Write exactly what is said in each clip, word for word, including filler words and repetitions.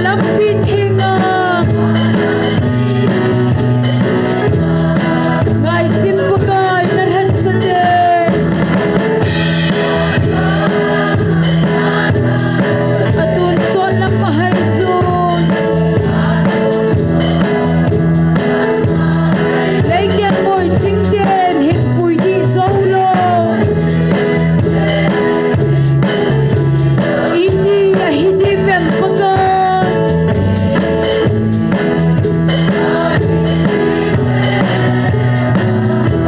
Lampi thenga. Ngaisim Pakai nalhensate. Atun sot lam ahaisun. Leikel moi chingten hinpui dih joulou. Iti ahi dih vem Pakai.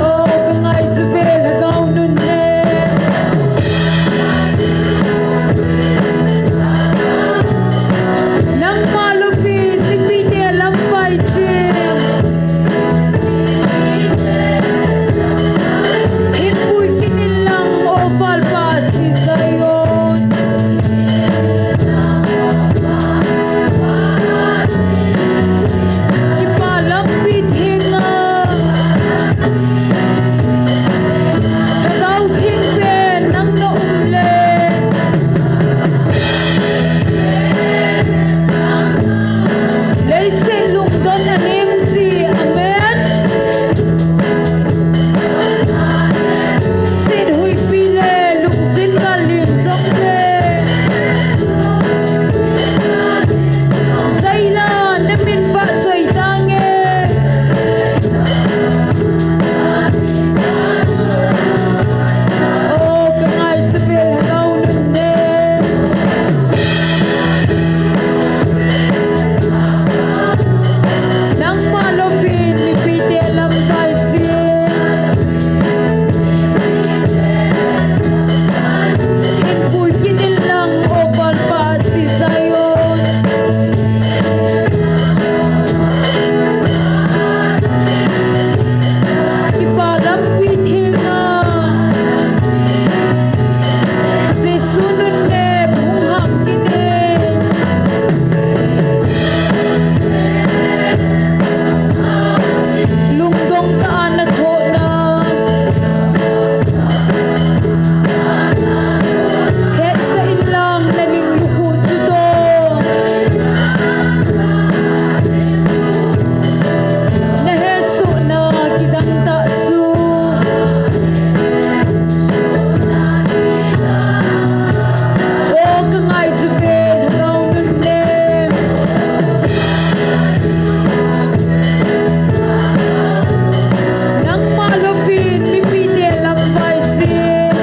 O, kangai juve Lhagao Nunnem. Nangma louvin mipite lam vaisin. Hinpui kit inlang, O Valpa Zion. Kipa lampi thenga. Lhagao Theng pen nang na um le. Leiset lungdon anem ji amen. Set huipi le lungjin gal lin jong le. Zaila na min vahchoi tange. O, kangai juve Lhagao Nunnem. Nangma louvin mipite lam vaisin. Hinpui kit inlang, O Valpa Zion. Kipa lampi thenga. Jesu nunnem hung hap kit in. Lungdong tah a na thohna. Hetsah inlang na ling lukhuh chu toh. Na hesohna kidang tah chu. O, kangai juve Lhagao Nunnem. Nangma louvin mipite lam vaisin.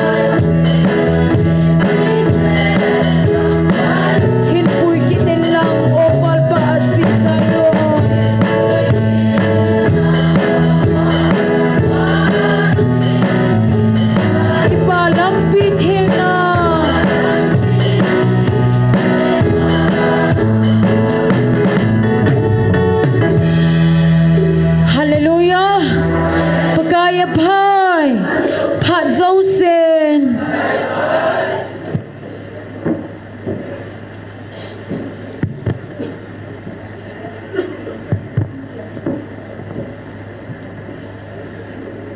Hinpui kit inlang, O Valpa Zion. Kipa lampi thenga. Hallelujah. Pakai apha. Phat jousen.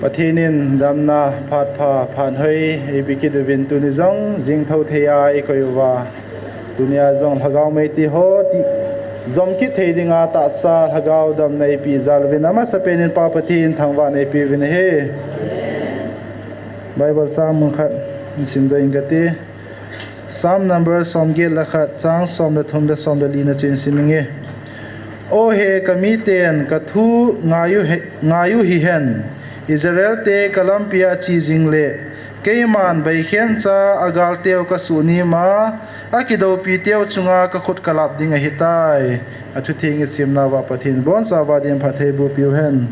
Pathen in damna phat pha, phat hoi eipe kit uvin, tuni jong jing thou thei a eikoi uva, tunia jong lhagao mei ti ho ti jom kit thei dinga tahsa lhagao damna eipeh jal uvin, amasapen in Pa Pathen thangvahna eipeh uvin ahi. Bible chang mun khat isim doh inge kati. Psalm number som get le khat, chang som le thum le som le li na chu isim inge. O he, ka miten ka thu ngai u he, ngai u hihen, Israel te ka lampi a che jing le, keiman beikhen cha a gal teu ka suh ni ma, a kidoupi teu chunga ka khut ka lap ding ahitai. A thu theng isim nauva Pathen in abonchauva din phatthei boh peh u hen.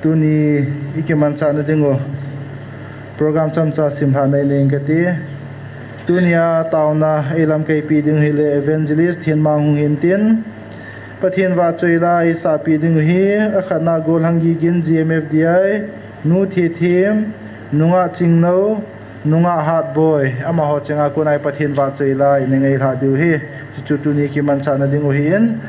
Tuni i kimanchahna ding u program chomcha simlhah nei nei inge kati. Tunia taona ei lamkai peh ding u hile Evangelist Thenmang Hunghintin. Pathen vahchoi la eisah peh ding u hi, akhatna Golhang Gigin G M F D I, Nu Thethem, Nungah Chingno, Nungah Hatboi, amaho chenga kona i Pathen vahchoi la i nei ngailhah diu hi. Chuchu tuni kimanchahna ding u hi in.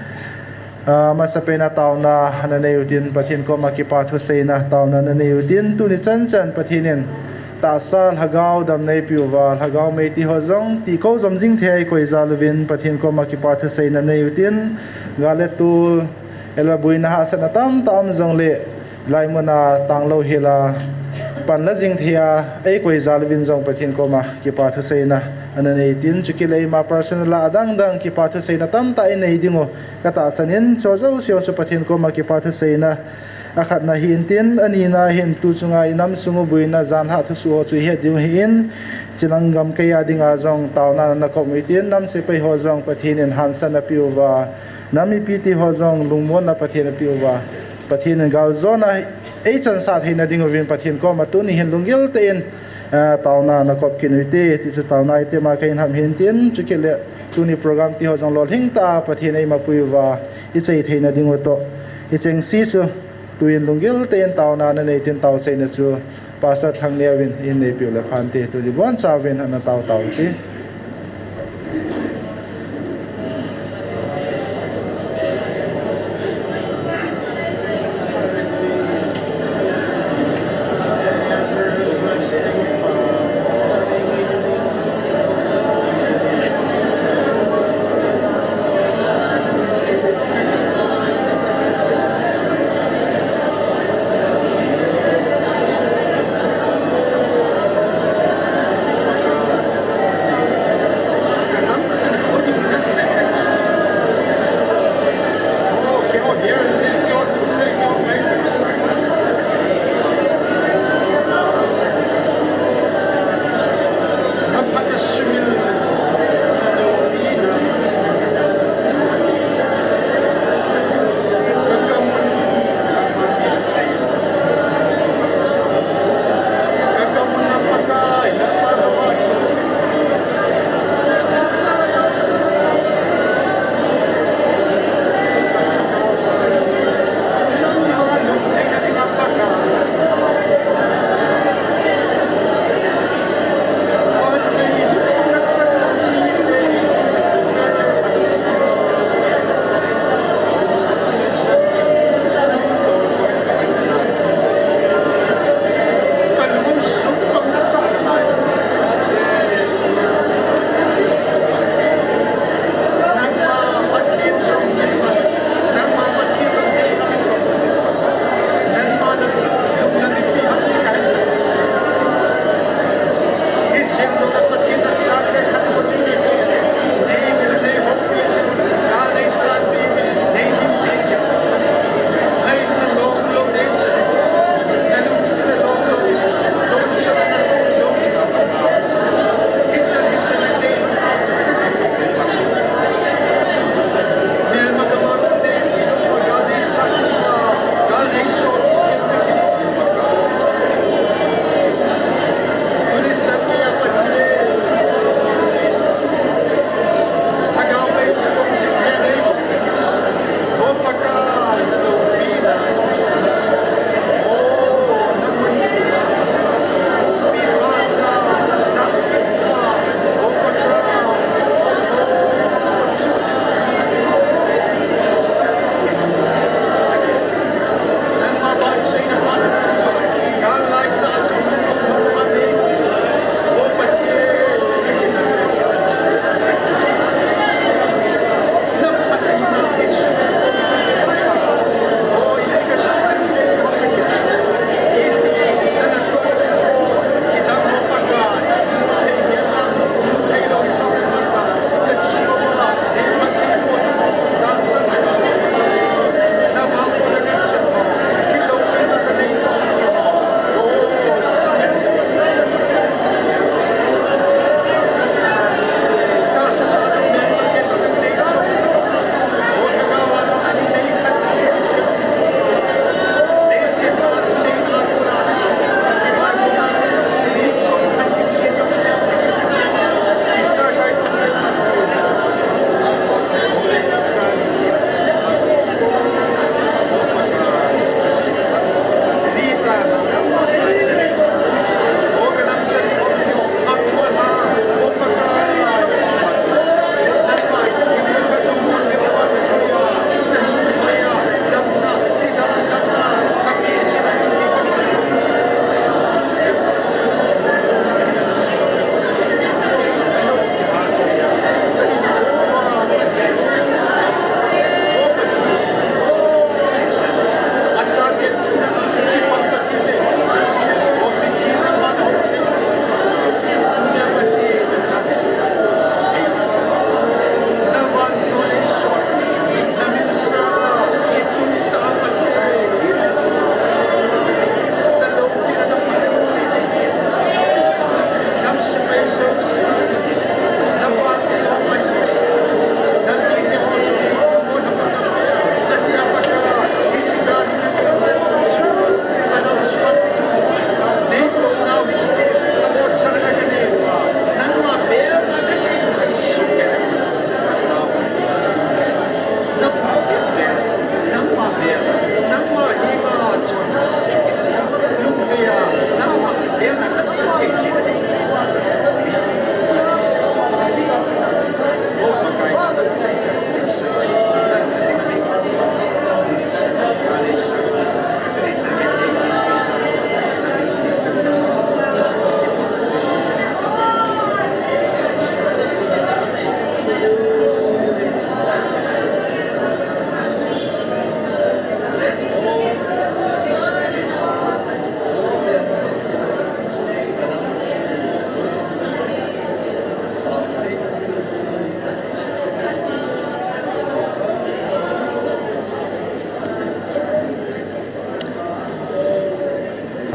Ah, amasapen a taona na nei u tin, Pathen koma kipa thuseina taona na nei u tin, tuni chanchan Pathen in tahsa lhagao dam neipiuva, lhagao meiti ho jong tiko jom jing thei a eikoi jal uvin Pathen koma kipa thuseina nei utin, gal le tol, ahilou le boina hahsatna tamtah um jongle, hilai muna tanglou hela, panla jing thei a eikoi jal uvin jong Pathen koma kipa thuseina ana nei tin, chukit le eima personal a adang dang kipa thuseina tamtah inei dingu katahsan in, chu jouse chu Pathen koma kipa thuseina akhatna hintin, anina hin tu chunga inam sungu boina janlhah thusoh ho chu ihet diu ahin, Chilang gamkai a dinga jong taona nakop utin, nam sepai ho jong Pathen in hansan apiuva, nam mipite ho jong lungmonna Pathen apiuva, Pathen in galjona eichansah theina dinguvin Pathen koma tuni hin lunggil tah in, ah, taona nakop kit ute, tichu taona itema kahin ham hintin, chukit le tuni program ti ho jong lolhing tah a Pathen eimapui uva, ichai theina dingu toh, ichengse chu tuin lunggil tah in taona nanei tin taochaina chu Pastor Thangneo in eihin neipiu le phante, tuni bonchauvin ana tao taute.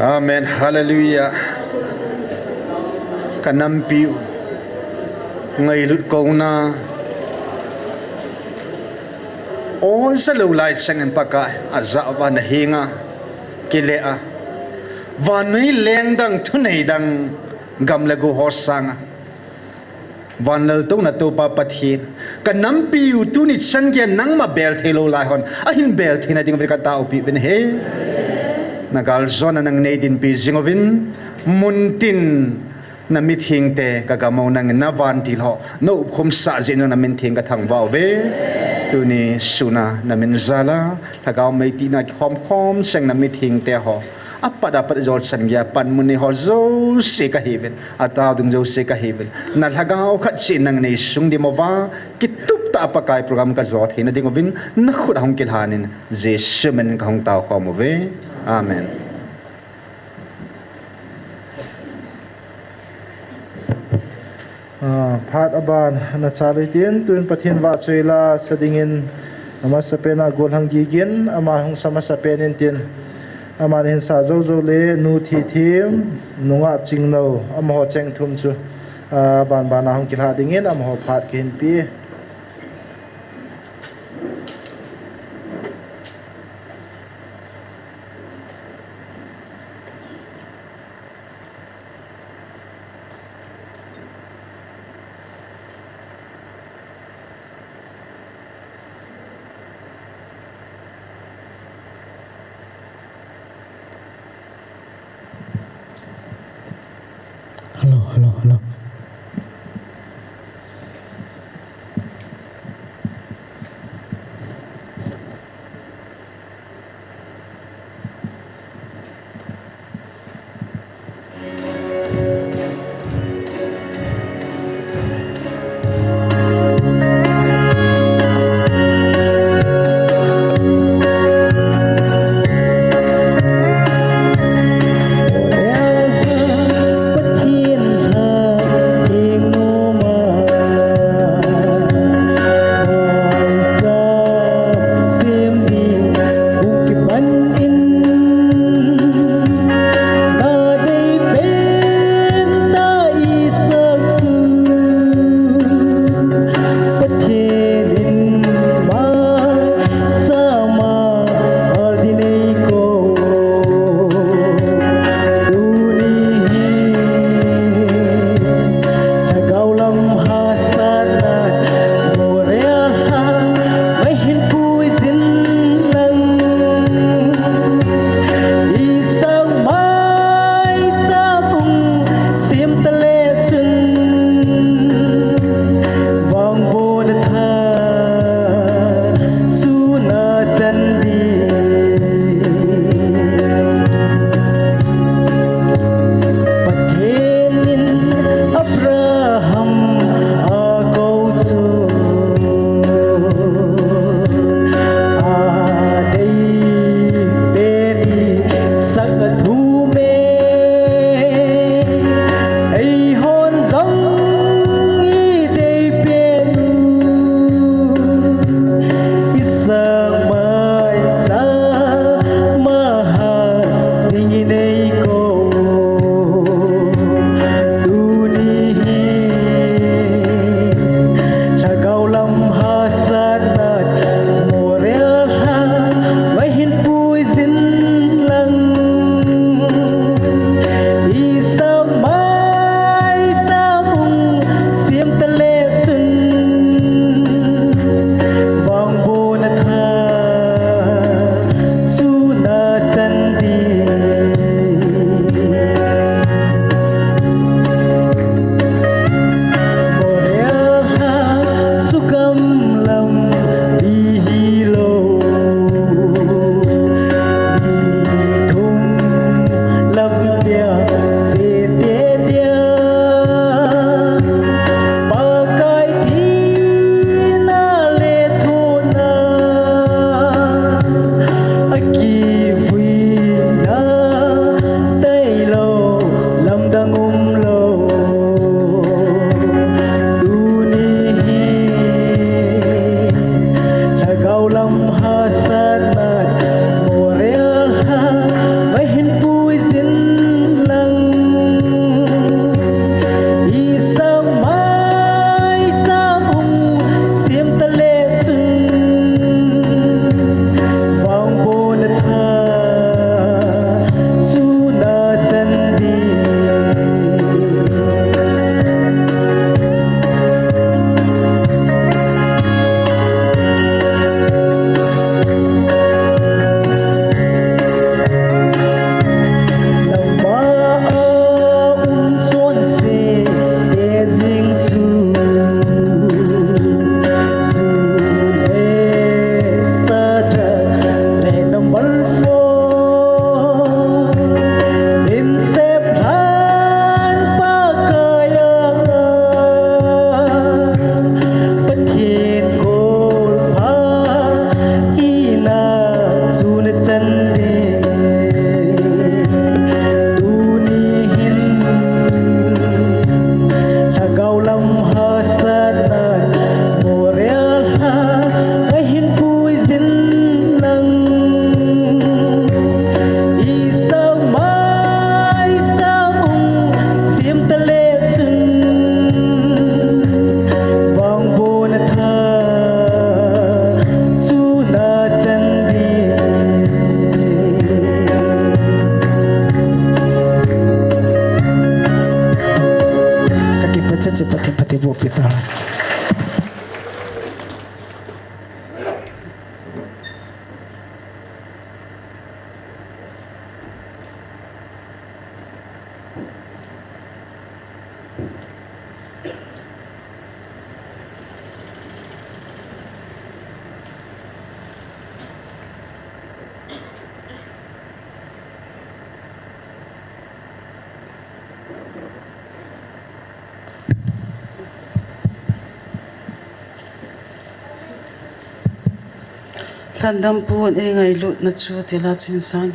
Amen. Hallelujah. Ka nampiu ngailut kouna o jalou lai changin Pakai ajah uva nahenga kile a, vannoi lengdang, thunei dang, gam le go ho sanga Vanlaltouna Toupa Pathen, ka nampiu tuni chan geiya nangma bel theilou lai hon ahin bel theina ding uvin ka taopi uvin ahi. Na galjona nangin nei dinpi jing uvin, muntin na mithengte ka gam u nangin na vantil ho na upkhum sah jeh in na min theng ka thangvah uve. Tuni suna na min jal a, lhagao mei tina kikhom khom cheng na mithengte ho apat apat jol chan geiya panmun nei ho jouse ka hiuvin, atao ding jouse ka hiuvin, na lhagao khat cheh in nangin nei sung dim uva, kitup tah a Pakai program ka jo theina ding uvin na khut a hung kilhan in, Jesu min in ka hung tao khom uve. Amen. Ah, phat aban na chalui tin, tun Pathen vahchoi la sa dingin, amasapen a Golhang Gigin, ama hung sa masapen in tin, ama hin sa jou jou le, Nu Thithem, Nu Ngahchingnou, amaho cheng thum chu, ah, ban ban a hung kilha dingin, amaho phat kahin pe. Hello, hello, hello. Che Pathen phatthei boh pi ta. Lhandampu in eingailutna chu tila chun sang.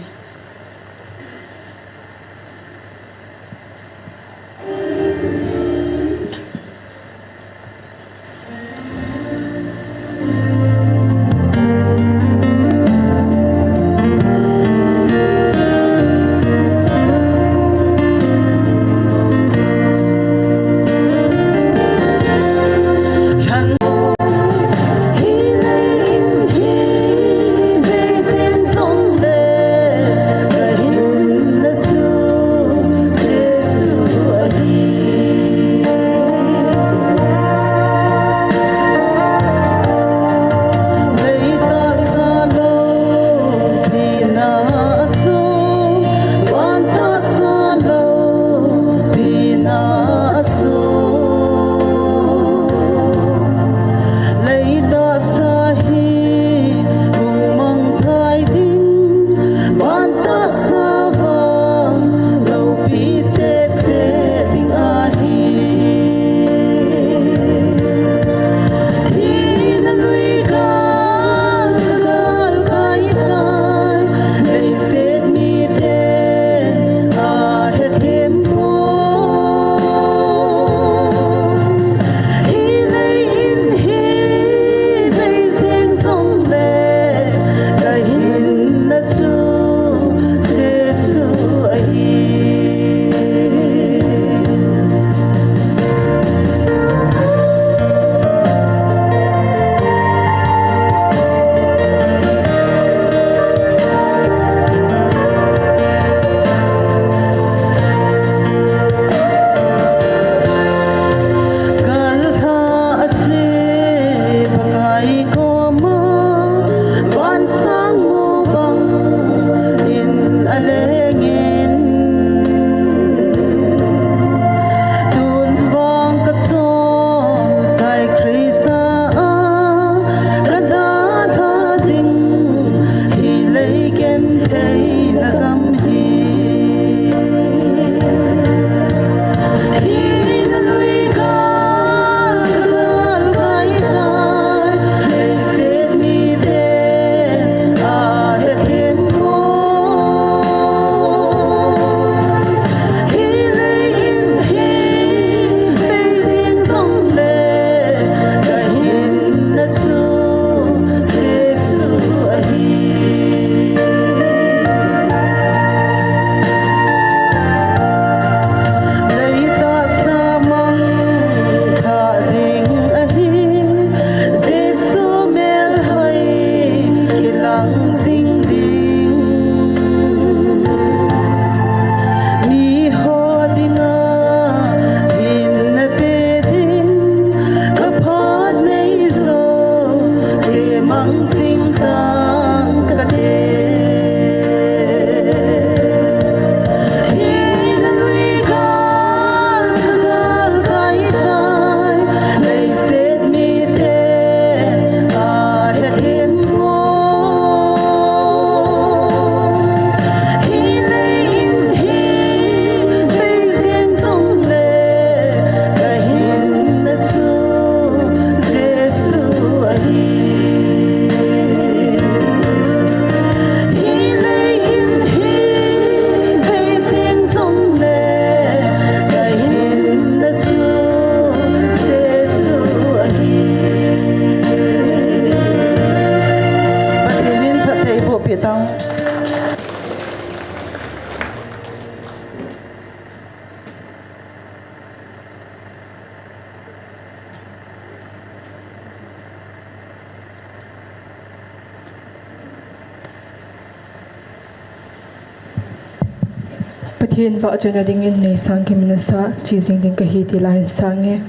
Pathen vahchoina dingin nei sang kimin asa, che jing ding kahi ti la hin sang e.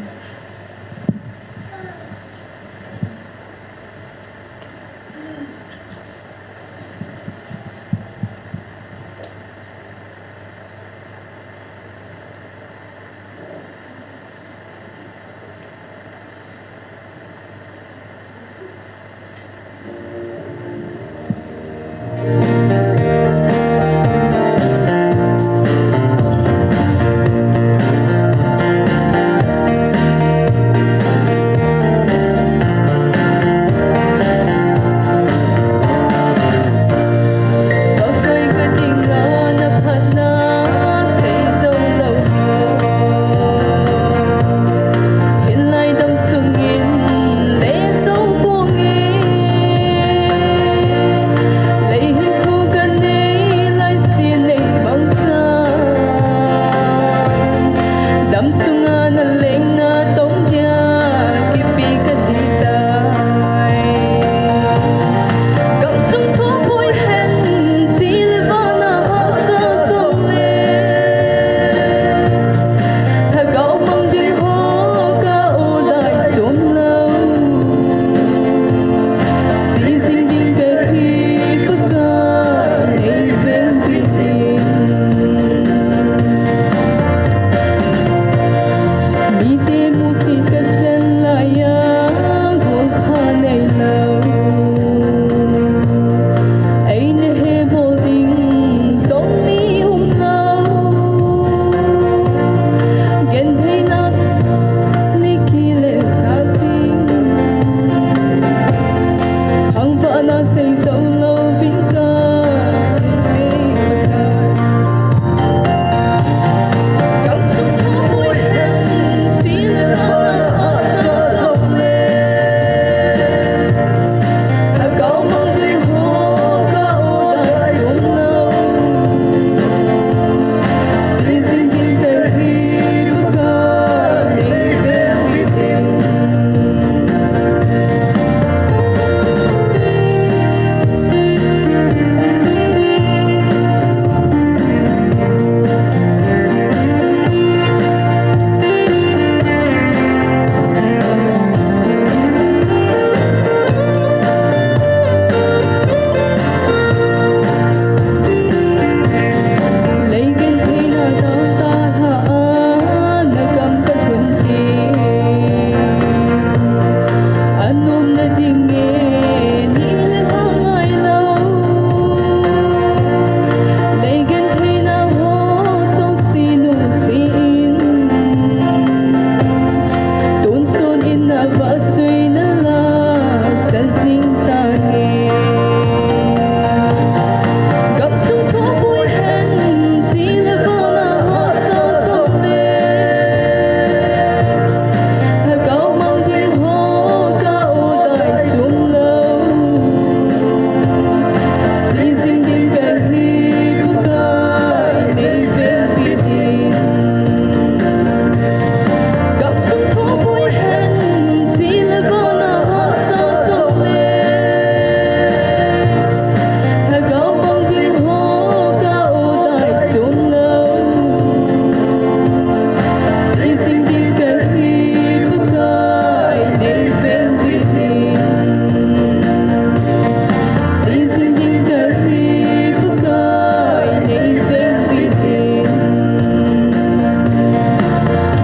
Dam sunga na lengna tong dia kipi ka hi tai. Gamsung thopoi hen, chilvana hahsa jong le, lhagao mang ding ho ka o dai chom lou. Che jing ding kahi Pakai, nei veng bit in. Mite musit ka chan laiya, golpha neilou. Eina hebol ding jong mi umlou. Gentheina nei kile sa jing. Thangvahna sei jou louvin ka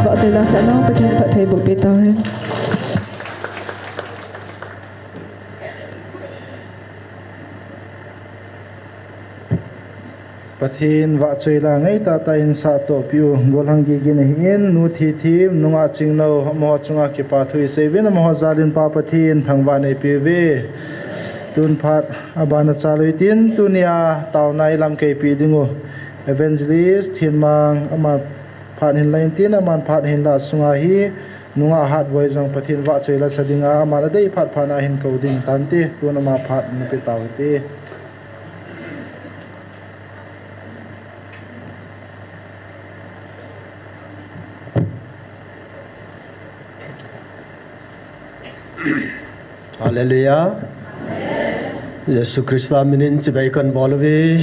Vahchoi la sah nau, Pathen phatthei boh peh tauhen. Pathen vahchoi la ngai tahtah in sah toh piu, golhang gigin ahin, nu Thithem, nungah Chingnou, amaho chunga kipa thu isei uvin, amaho jalin Pa Pathen thangvah in eipe uve. Tun phat abana chalou hitin, tunia taona ilamkai peh diu Evangelist Thinmang, aman phat hin la intin, aman phat hin la sunga hi, nungah Hatboi jong Pathen vahchoi la sa dinga, aman adei phat phat na hin kou ding tante, tun ama phat na pe tau hite. Hallelujah. Jesu Christa minin chibai kan bol uve.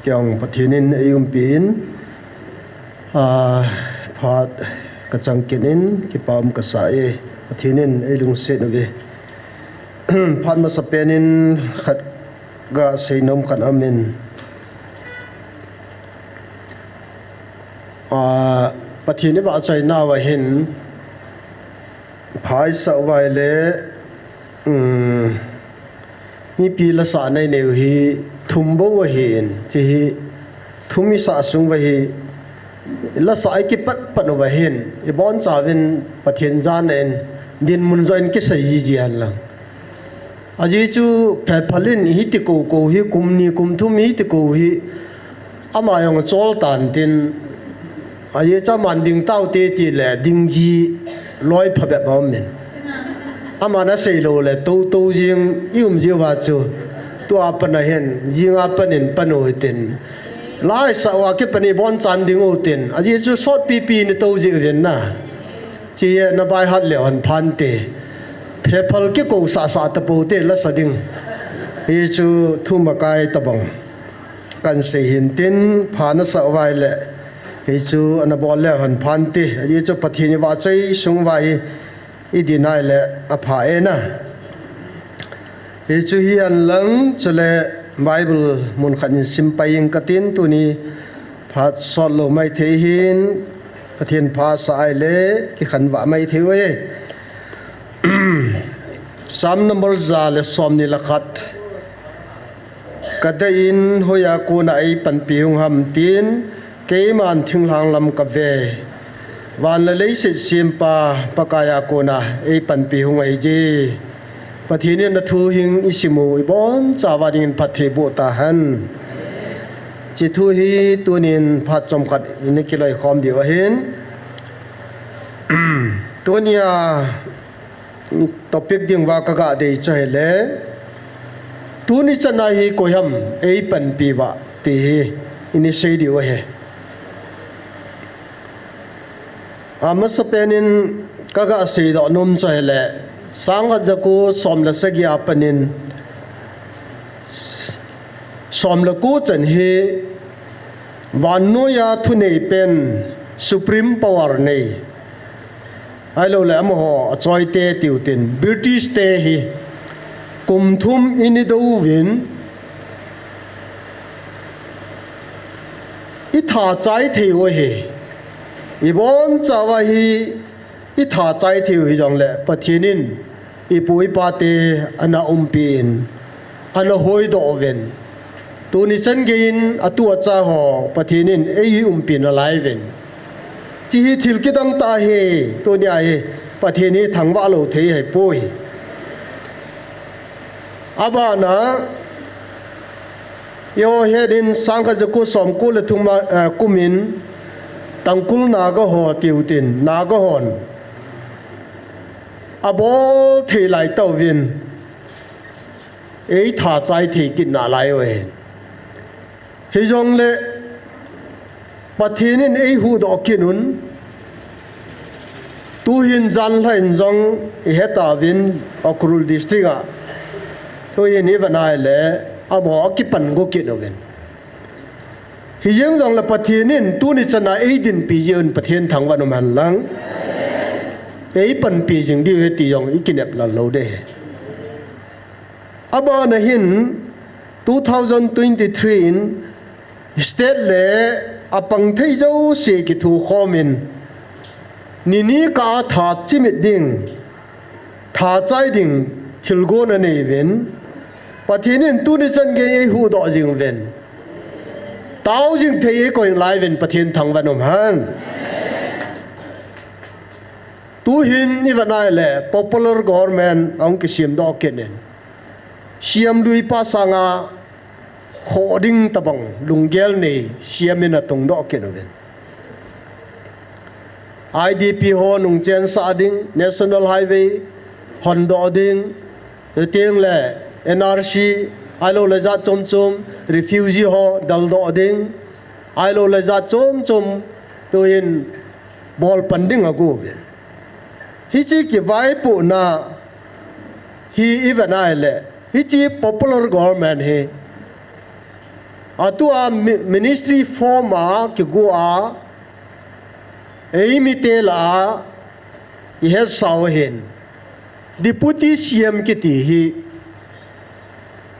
Kiang Pathen in ei umpi in, a, phat ka chang kit in, kipa um ka sa e, Pathen in ei lungset uve. Phat masa pen in khat ga seinom khat aum in, a, Pathen i vahchoina uva hin, pha i sah uva le, um, mipi lasa nei neu hi thum bou ahi in, chi hi thum i sah sung uva hi, lasa i kipat pat uva hin, i boncha uvin Pathen jana in, dinmun jo in kisei ji ji hen lang. Ajeh chu phephal in hiti kou kou hi, kum ni kum thum hiti kou hi, ama jong chol tan tin, ajeh chu aman ding tau te ti le, ding ji loi phabep aum in. Aman asei lou le, tou tou jing i um ji uva chu, tua pat a hin, jing a pat in pan u hitin. Lasa uva kipan i bonchan ding u tin, ajeh chu sot pipi in i tou ji uvin na. Chi hi na baihat leu hen phante. Phephal kikou sah sah tapou te lasa ding. Hi chu thu makai tabang. Kan sei hin tin pha na sah uva le. Hi chu ana bol leu hen phante. Hi chu Pathen i vahchoi sung uva hi i din a le apha e na. Hi chu hi hen lang chule Bible mun khat in sim pai ing ka tin tuni phat sot lou mai thei hin Pathen pha sa a le kikhanvah mai thei uve. Psalm number ja le som ni le khat. Ka dei in hoiya kona ei panpi hung ham tin, keiman thinglhang lam ka ve. Van le leiset sempa Pakaiya kona ei panpi hung ahi je. Pathen in athu hing i sim u i boncha uva dingin phatthei boh tahen. Chi thu hi tunin phat chomkhat in i kiloikhom diu ahin. Tunia topic ding uva ka ga dei chu ahile, tuni chan a hi koi ham ei panpi uva ti hi in i sei diu ahi. Amasa pen in ka ga seidoh nom chu ahile, sangkhat jako som le sagi a pat in som le ko chan hi vannoiya thunei pen, supreme power nei, ahilou le amaho achoite tiu tin, British te hi kum thum in i dou uvin, i tha chai thei u ahi. I boncha uva hi i tha chai thei u hijongle Pathen in i pu i pa te ana umpi in, ana hoidoh uvin. Tuni chan gei in atu acha ho Pathen in ei umpi nalai uvin. Chi hi thil kidang tah ahi, tunia hi Pathen hi thangvah lou thei ahipoi. Abana, eiho het in sangkhat jako som ko le thum a, eh, kum in Tangkhul Naga ho tiu tin, Naga hon abol thei lai tauvin, ei tha chai thei kit nalai uve. Hijongle Pathen in ei huhdoh kit un, tuhin janhi in jong i hetauvin Ukhrul District a, tuhin i vet a ahile, amaho akipan go kit uvin. Hijeng jongle Pathen in tuni chan a ei dinpi jeh un Pathen thangvah in um hen lang, ei panpi jing diu ahi ti jong i kinep lal lou ding ahi. Abana hin two thousand twenty-three in state le apang thei jouse kithukhom in, ni ni kah a tha chimit ding, tha chai ding thilgon anei uvin, Pathen in tuni chan gei ei huhdoh jing uvin, tao jing thei ei koi nalai uvin, Pathen thangvah in um hen. Tuhin i vet a ahile popular government ahung kisemdoh kit in, C M lui pa sanga khoh ding tabang lunggel nei C M in atungdoh kit uvin. I D P ho nungchensah ding, National Highway hondoh ding, chuteng le N R C, ahilou le jat chom chom, refugee ho daldoh ding, ahilou le jat chom chom, tuhin bolpan ding ago uvin. Hiche kivaipohna hi i vet a ahile, hiche popular government hi Atua mi-, ministry form a kigo a, ei mite lah a, i hetsau ahin. Deputy C M kiti hi.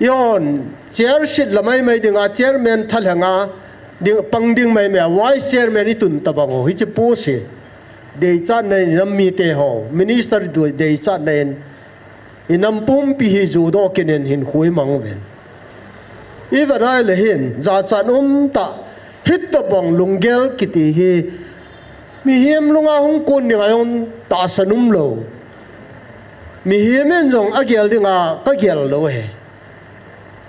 Ion, chair sit la maimai dinga, chairman thalhanga, ding, pang ding maimai, vice chairman i tun tabang u, hichi post hi. Deichat nei nam mite ho, minister du deichat nei, i nam pumpi hi judoh kinin hin khui mang ven. I va nai le hin, jachat um ta, hitabang lunggel kiti hi, mihem lunga hung kun ding a jong tahsan um lou. Mihem in jong agel dinga, kagel lou hi.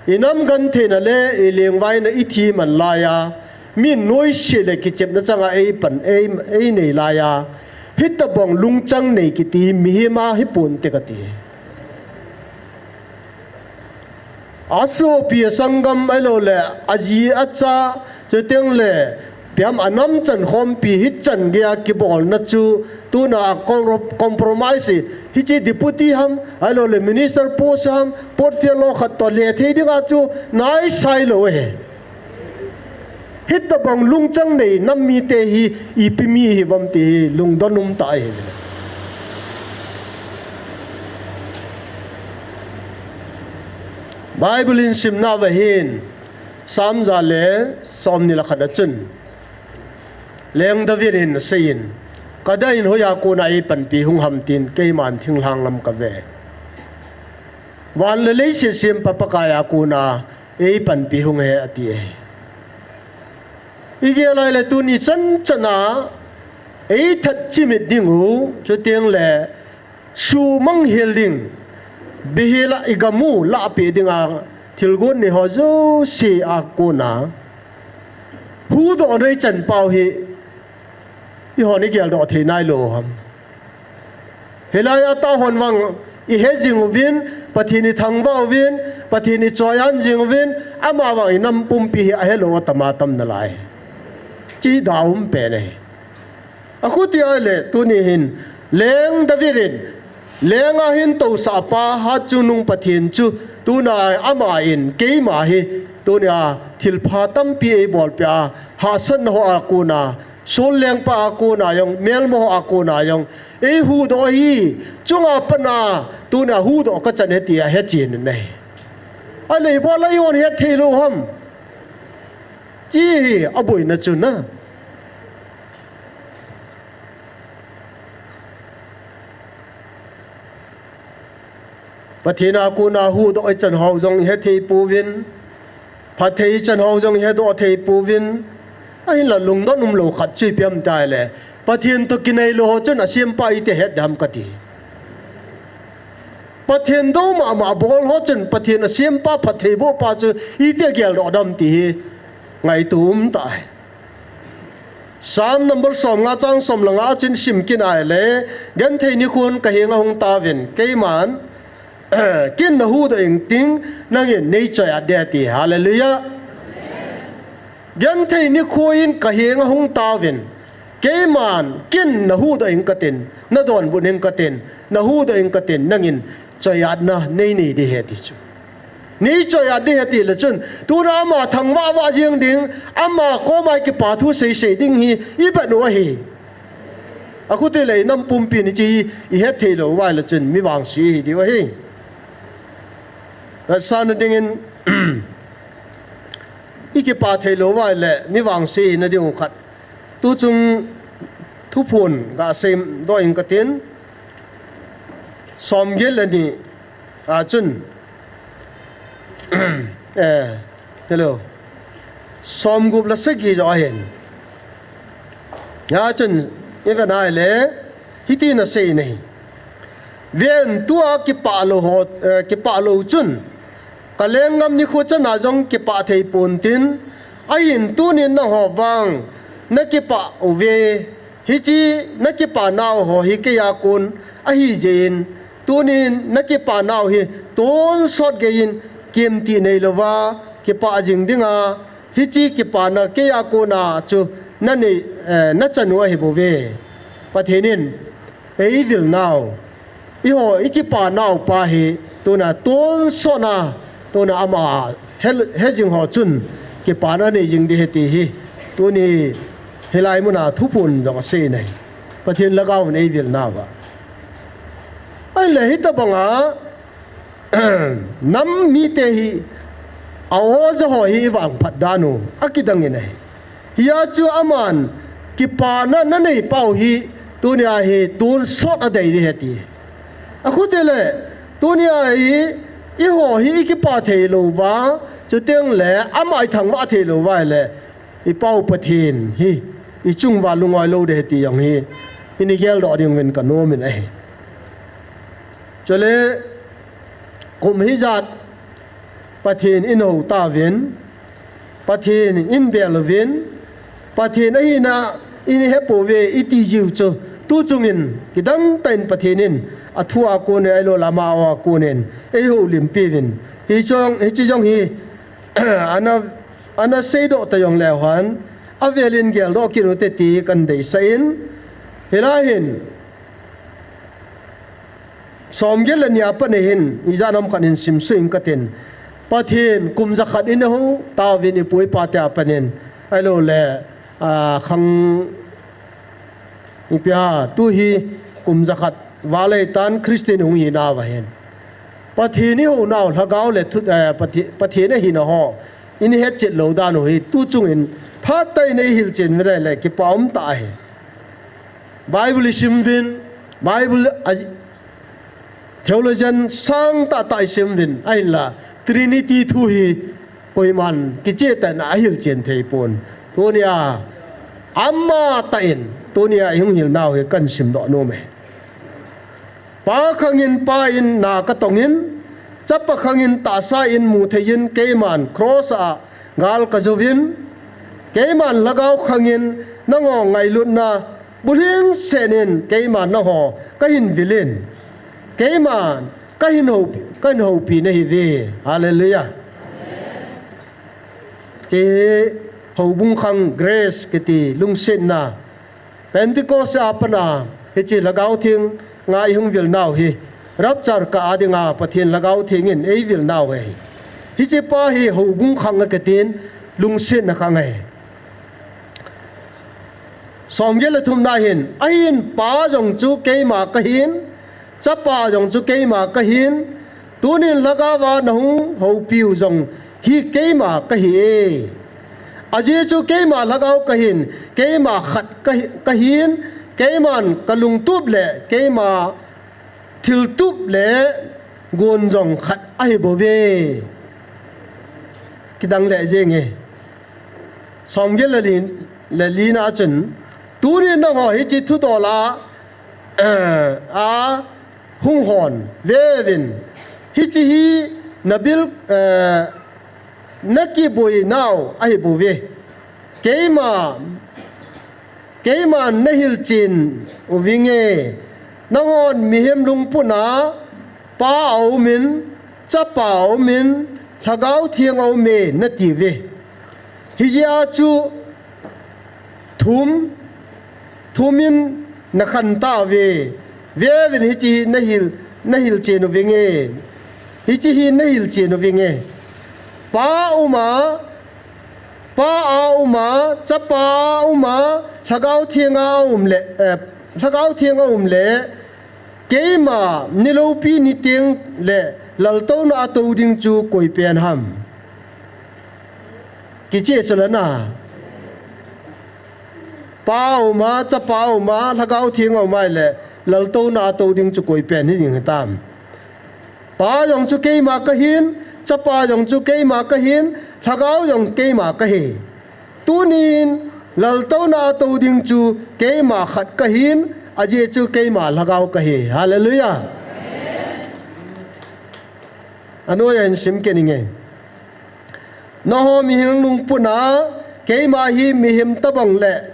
I nam gentheina le, i lengvaina i thi man laiya, min noise le kichepna changa ei pan, ei, ei nei laiya. Hitabang lungchang nei kiti, mihem a hi ponte kati. Asopi asanggam ahilou le, aji acha, chuteng le, piam anam chan khompi hichan geiya kibolna chu, tuna a com-, compromise hi, hichi deputy ham, ahilou le minister post ham, portfolio khat toh le thei dinga chu, naisai lou hi. Hitabang lungchang nei nam mite hi, ipi mi hi vam ti hi, lungdon um ta hi. Bible in simna va hin, Psalm ja le, som ni le khat a chun. Leng David in aseiyin, ka da in hoiya kona ei panpi hung ham tin, keiman thinglhang lam ka ve. Van le leiset sempa Pakaiya kona, ei panpi hung e, ati e. I gel lai le tuni chan chana, ei that chimit ding u, chuteng le, sumang hel ding, bihela i gam u, lahpeh dinga, thilgon nei ho jouse a kona. Huhdoh nei chan pau hi, i hon i geldoh thei nailou ham. Hilai a tah hon vang i he jing uvin, Pathen i thangvah uvin, Pathen i choian jing uvin, ama vang i nam pumpi hi ahelou atam atam nalai. Chi da um pen e. Akhuti ahile, tuni hin, Leng David in, Leng a hin tousah pa, Hatchungnung Pathen chu, tuna ama in, keima hi, tunia, thilpha tampi eibolpeh a, hahsatna ho a kona, Saul lengpa a kona jong, melma ho a kona jong, ei huhdoh hi, chunga pat a, tunia huhdoh ka chan e tia hechen in ahi. Ahile ibol a i hon het thei lou ham. Chi hi, aboina chu na. Pathen a kona huhdoh i chan ho jong i hethei pouvin, phatthei i chan ho jong i hedoh thei pouvin, ahinla lungdon umlou khat chu ipi ham itile, Pathen toh kinai lou ho chun asempa iti het dem kati. Pathen dou mama bol ho chun Pathen asempa phattheibohpa chu iti geldoh dem ti hi ngaito um tai. Psalm number som nga chang som le nga a chun sim kit ahile, genthei nikhon ka henga hung tauvin, keiman, kin na huhdoh ing ting, nangin nei choi-at ding ati. Hallelujah. Genthei nikho in ka henga hung tauvin, keiman, kin na huhdoh ing katin, na donbut ing katin, na huhdoh ing katin, nangin choi-atna nei nei ding ahi ti chu. Nei choi-at ding ahi tile chun, tuna ama thangvah vah jeng ding, ama koma kipa thu sei sei ding hi, i ban u ahi. Akhuti le i nam pumpi ni chi i het thei lou uva ahile chun, mi vangse ihi diu ahi. Vetsahna dingin, i kipa thei lou uva ahile, mi vangse ihina diu khat. Tuchung thuphon ga seidoh ing katin, som get le ni a chun, eh, hello. Som gup le sagi jo ahin. Hia chun, i ven ahile, hitin asei in ahi. Ven, tua kipah lou ho, eh, kipah lou chun, ka lenggam nikho chana jong kipah thei pontin, ahin tunin nangho vang na kipah uve, hiche na kipa nau ho hi keiya kon ahi jeh in, tunin na kipa nau hi tonsot geiyin kemti neilouva kipah jing dinga, hiche kipana keiya kona chu na nei, eh, na chan u ahi bouve. Pathen in eivil nau, eiho i kipa nau pa hi tuna tonsot na, tuna ama he, he jing ho chun kipana nei jing ding ahi ti hi. Tuni hilai muna thuphon jong asei ahi. Pathen lhagao in eivil nauva. Ahile hitobanga nam mite hi, a-o ja ho hi vangphat dan u akidang in ahi. Hia chu aman kipana nanei pau hi, tunia hi tonsot adei ding ahi ti. Achuti le, tunia hi, eiho hi ikipa thei louva, chuteng le, ama ithangvah thei louva le, ipau Pathen hi, ichunguva lungoi lou ding ahi ti jong hi, ini geldoh ding uvin kanom in ahi. Chule, kum hijat, Pathen in hou tauvin, Pathen in bel uvin, Pathen ahina in hepouve iti jiu chu, tu chungin kidang tah in Pathen in athu a kon in, ahilou le ama a kon in, eihoulimpi uvin. Hiche jong, hiche jong hi, ana, ana seidoh ta jong leu hen, avel in geldoh kit u hite ti kadeisah in, hilai hin, Somget le ni a pat hin, ijat ham khat in simsuh inge katin. Pathen, kum jakhat in ahou tauvin ipu ipa te a pat in. Ahilou le, a, khang, ipi ham, tu hi kum jakhat val ahitan Christian hung hi nauva hin. Pathen ihou nau, lhagao le thu, eh, Pathe-, Pathen ahina ho. Ini hetchet lou dan u hi, tu chungin phatah in eihilchen uvin ahile, kipa um tah ahi. Bible isim uvin, Bible a, theologian sang tah tah isim uvin, ahinla, Trinity thu hi, koiman, kicheh tah in ahilchen thei pon. Tunia, ama tah in, tunia ihung hil nau hi kahin simdoh nom e. Pa khangin Pa in na katongin, Chapa khangin tahsa in mu thei in keiman cross a gal kajouvin, keiman lhagao khangin nangho ngailutna bulhingset in keiman nangho kahin vil in, keiman kahin hou, kahin houpi nahiuve. Hallelujah. Hiche houbung khang grace kiti lungsetna Pentecost a pat a, hiche Lhagao Theng a ihung vil nau hi, rapture kah a dinga Pathen Lhagao Theng in eivil nau ahi. Hiche pa hi houbung khang akitin lungsetna khang ahi. Somget le thumna hin, ahin Pa jong chu keima kahin, Chapa jong chu keima kahin, tunin Lhagao a nahung houpiu jong hi keima kahi e. Ajeh chu keima Lhagao kahin, keima khat kahi, kahin, keiman kalungtup le keima thiltup le gon jong khat ahibouve. Kidang lheh jenge. Somget le li, le lina chun, tunin nangho hiche thudol a, eh, a hung hon veuvin, hiche hi nabil, eh, nakiboi nau ahibouve. Keima, keiman nahilchen uvinge, nanghon mihem lungput a Pa aumin, Chapa aumin, Lhagao Theng aume natiuve. Hijeh a chu thum, thumin nakhen tauve. Veuvin hiche hi nahil, nahilchen uvinge. Hiche hi nahilchen uvinge. Pa uma, Pa a uma, Chapa a uma, Lhagao Theng a um le, eh, Lhagao Theng a um le, keima niloupi niteng le laltouna a tou ding chu koi pen ham? Kicheh chu lana. Pa a uma, Chapa a uma, Lhagao Theng a um ahile, laltouna a tou ding chu koi pen hiding hitam? Pa jong chu keima kahin, Chapa jong chu keima kahin, Lhagao jong keima kahi. Tunin laltouna a tou ding chu keima khat kahin, ajeh chu keima Lhagao kahi. Hallelujah. Anoiya hin sim kit inge. Nangho mihem lungput a, keima hi mihem tobang le,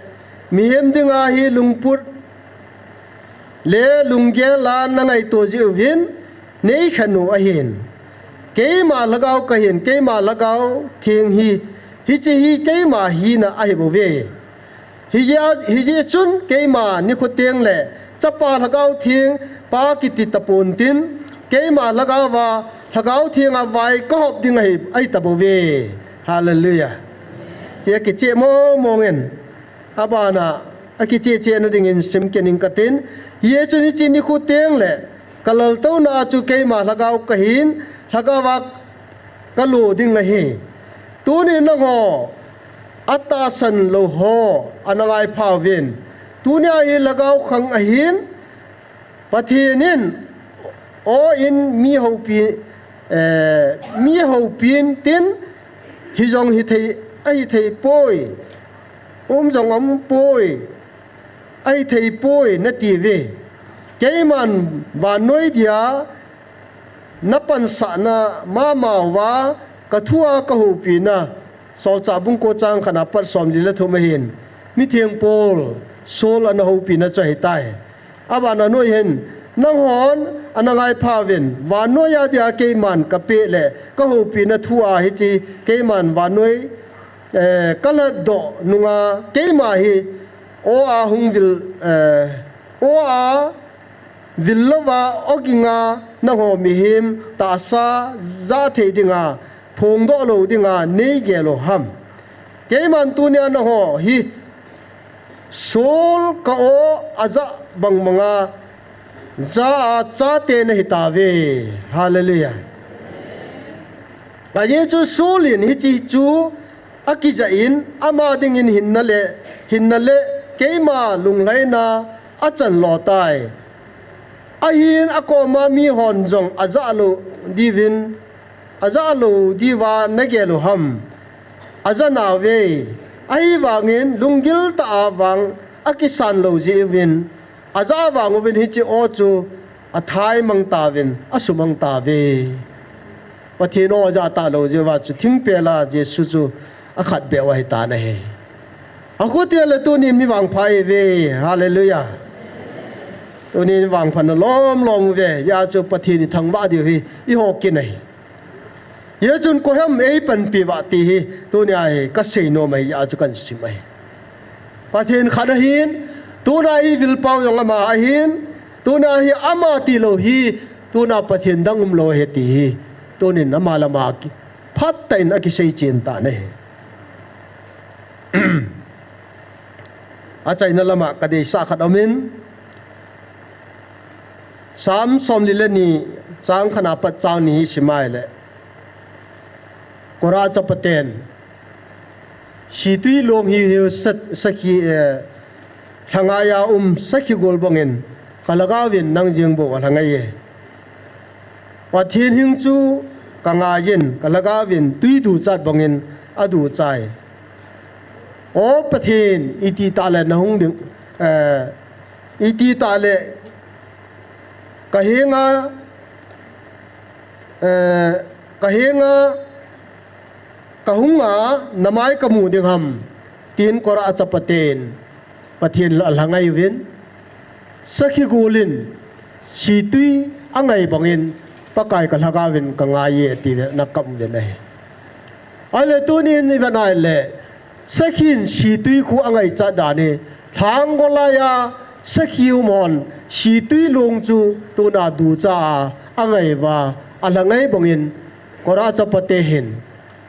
mihem dinga hi lungput le lunggel a nangaito jeh uvin, neikhen u ahin. Keima Lhagao kahin, keima Lhagao Theng hi, hiche hi keima hina ahibouve. Hijeh, hijeh chun keima nikho teng le Chapa Lhagao Theng Pa kiti tapontin, keima Lhagao a, Lhagao Theng a vai kahop ding ahi, ahitabouve. Hallelujah. Hiche akicheh mong mong in, abana akicheh cheh na dingin simkit ing katin, hiche chun hiche nikho teng le, kalaltouna a chu keima lhagao kahin, lhagao a kalo ding nahi. Tuni nangho, atahsan lou ho, ana ngai phauvin. Tunia hi lhagao khang ahin, Pathen in, o in mi houpi, eh, mi houpi intin, hijong hithei, ahithei poi, um jong um poi, ahithei poi, nati uve. Keiman vannoi dia, napansahna mama uva, kathua kahoupina, Solchah bung ko chang khatna pat somli le thum ahin, mitheng Paul, Saul ana houpina chu ahitai. Abana noi hin, nanghon, ana ngai phauvin, vannoi a dia keiman kapeh le, kahoupina thua hiche, keiman vannoi, eh, kalhatdoh nunga, keima hi, o a hung vil, eh, o a vil louva, o ginga, nangho mihem, tahsa, ja thei dinga, phongdoh lou dinga, neigel u ham. Keiman tunia nangho hi, Saul ka o aja bang banga, ja a chate nahitauve. Hallelujah. Ajeh chu Saul in hiche chu akijah in, ama dingin hinna le, hinna le, keima lunglhaina achan lou tai. Ahin akoma mihon jong aja lou diuvin, aja lou diuva nagel u ham. Aja nauve, ahivangin lunggil tah a vang akisan lou jeh uvin, aja vang uvin hiche o chu athaimang tauvin, asumang tauve. Pathen o aja talou jeh uva chu thingpel a Jesu chu akhatbeh u ahitan ahi. Akhuti le tunin mi vangpha ihiuve, hallelujah. Tunin vangpha na lom lom uve, hijeh chun Pathen ithangvah diu hi, iho kin ahi. Hijeh chun koiham eipanpi uva ti hi, tunia hi kasei nom ahi, hijeh chun kasim ahi. Pathen khat ahin, tuna ivilpau jong ama ahin, tuna hi ama tilou hi, tuna Pathen dang umlou ahi ti hi, tunin ama lama ki, phatah in akisei chen tan ahi. Achaina lama kadeisah khat aumin, Psalm somli le ni, chang khatna pat chang ni hi simle, Korah chapaten, situi long hiu hiu sa, sakhi, eh, lhangai a um sakhi gol bangin, kalhagao vin nang jeng bou alhangai e. Pathen hing chu kangaiyin, kalhagao vin tui duchat bangin aduchai. O Pathen, iti tah le nahung ding, eh, iti tah le kahenga, eh, kahenga, kahunga, namai kamu ding ham, tin Korah chapaten Pathen la alhangai uvin, sakhi gol in situi angai bangin Pakai kalhagao vin kangai e, ati le ana kap uvin ahi. Ahile tunin ivet le, sakhin situi khu angaichat dan hi, lhang golai a sakhi umhon situi long chu tuna ducha a angai uva, alhangai bangin Korah chapate hin,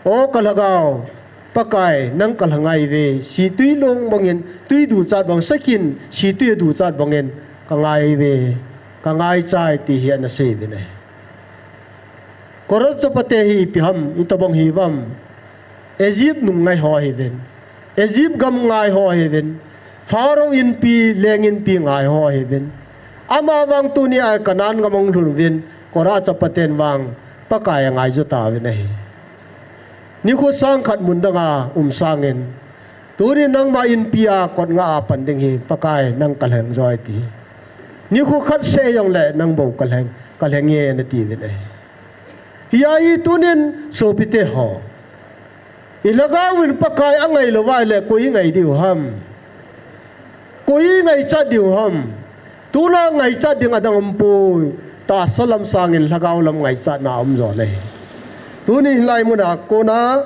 O kalhagao, Pakai, nang kalhangai uve, situi long bangin, tui duchat bang, sakhin situi aduchat bangin, kangai uve, kangaichai, ti hi ana sei uvin ahi. Korah chapate hi ipi ham, itobang hiuvem. Egypt nungngai ho ahiuvin. Egypt gam ngai ho ahiuvin. Pharaoh inpi, leng inpi ngai ho ahiuvin. Amavang tunia Canaan gam ahung lhun uvin, Korah chapaten vang, Pakai angaiju tauvin ahi. Nikho sang khat mun danga um sangin, tuni nangma inpi a kot nga a pan ding hi, Pakai nang kalheng joi ti. Nikho khat seh jongle nang bou kalheng, kalheng e nati uvin ahi. Hia hi tunin sopite ho, ilhagao in Pakai angai lou uva ahile koi ingai diu ham. Koi ingaichat diu ham. Tuna ngaichat ding adang umpoi. Tahsa lam sangin lhagao lam ngaichatna aum jo ahi. Tuni hilai muna kona,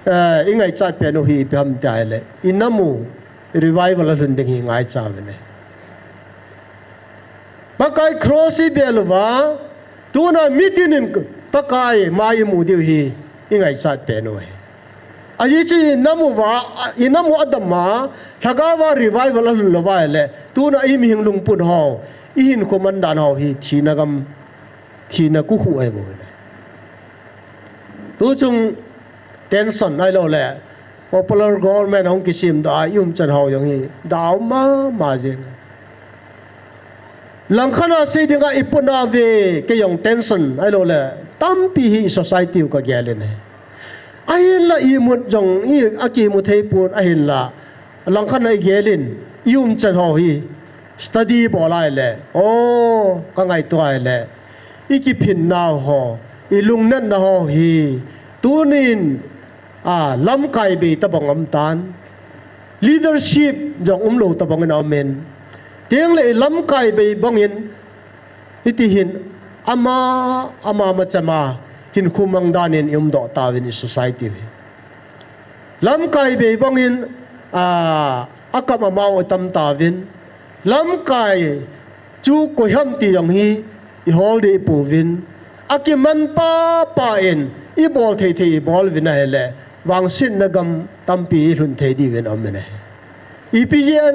eh, ingaichat pen u hi ipi ham tia ahile, inam u revival alhun ding hi ngaicha uvin ahi. Pakai cross ibel uva, tuna mitin in Pakai mai imu diu hi ingaichat pen u ahi. Ajeh chu i nam uva, i nam u adam a, lhagao va revival alhun lou va ahile, tuna i mihing lungput ho, i hinkho man dan ho hi thina gam, thina kikhu ahi bou. Tuchung tension ahilou le popular government hung kisem doh a i umchan ho jong hi dau mama jeng. Langkhat a sei dinga i puna ve, kei jong tension ahilou le tampi hi i society u ka gel in ahi. Ahinla i mut jong i, a kimu thei pon ahinla. Langkhat a i gel in, i umchan ho hi study bol a ahile, o, ka ngaito a ahile, i kiphin nau ho, i lungnatna ho hi tunin, a, lamkai bei tabang um tan, leadership jong umlou tabang in aum in, tengle i lamkai bei bangin, hiti hin ama, ama machama hinkho mang dan in i umdoh tauvin i society hi. Lamkai bei bangin, a, akam amau atam tauvin. Lamkai chu koi ham ti jong hi i hol deh pouvin. Akiman papa in i bol thei thei i bol uvin ahile, vangsetna gam tampi i lhun thei diuvin aum in ahi. Ipi jeh a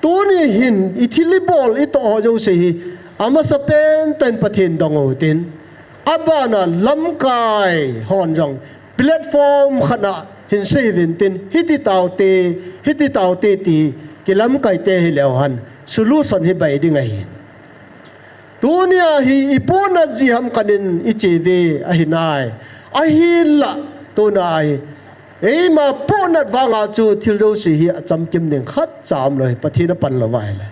Tuni hin i thil i bol i toh ho jouse hi, amasapen tah in Pathen dong u hitin, abana lamkai hon jong platform khat a hin sei uvin tin, hiti taute, hiti taute ti kilamkai te hi leu hen solution hi bei ding ahi. Tunia hi i puhnat ji ham khat in i che uve ahi nai. Ahinla, tuna hi eima puhnat vanga chu thil jouse hi achamkim ding khatcha umlou hi, Pathen apan lou va ahile.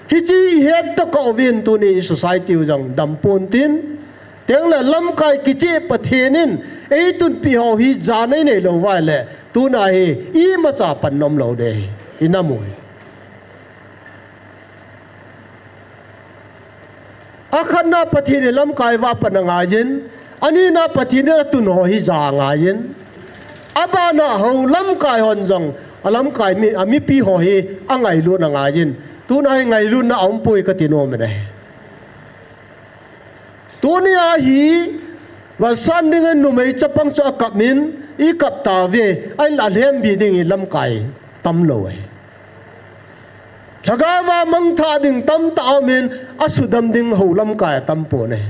Hiche i het toh kah uvin tuni i society u jong dam pon tin, tengle lamkai kicheh Pathen in eitunpi ho hi jana i nei lou va ahile, tuna hi imacha panna umlou ding ahi, i nam u hi. Akhatna Pathen in lamkai va pan angaiyin, anina Pathen in atun ho hi ja angaiyin, abana ho lamkai hon jong, alamkai mi, amipi ho hi angailut angaiyin. Tuna hi ngailutna aumpoi kati nom in ahi. Tunia hi, vangset dingin numei chapang chu akap in, i kap tauve, ahinla alhembi ding hi lamkai tamlou ahi. Lhagao va mangthah ding tamtah aum in, asudam ding ho lamkai atam pon ahi.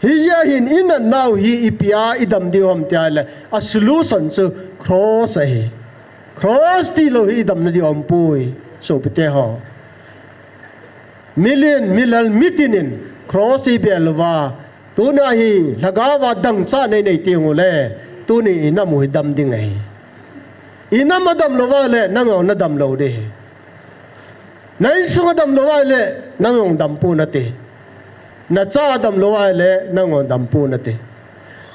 Hijeh hin i natnau hi ipi a i dam diu ham tia ahile, a solution chu cross ahi. Cross tilou hi i damna diu aumpoi, sopite ho. Milen, milal, mitin in cross i bel uva, tuna hi lhagao va dangchah nei nei teng ule, tuni i nam u hi dam ding ahi. I nam adam lou va ahile, nang jong nadam lou ding ahi. Na insung adam lou va ahile, nang jong dam pon nate. Nacha adam lou va ahile, nang jong dam pon nate.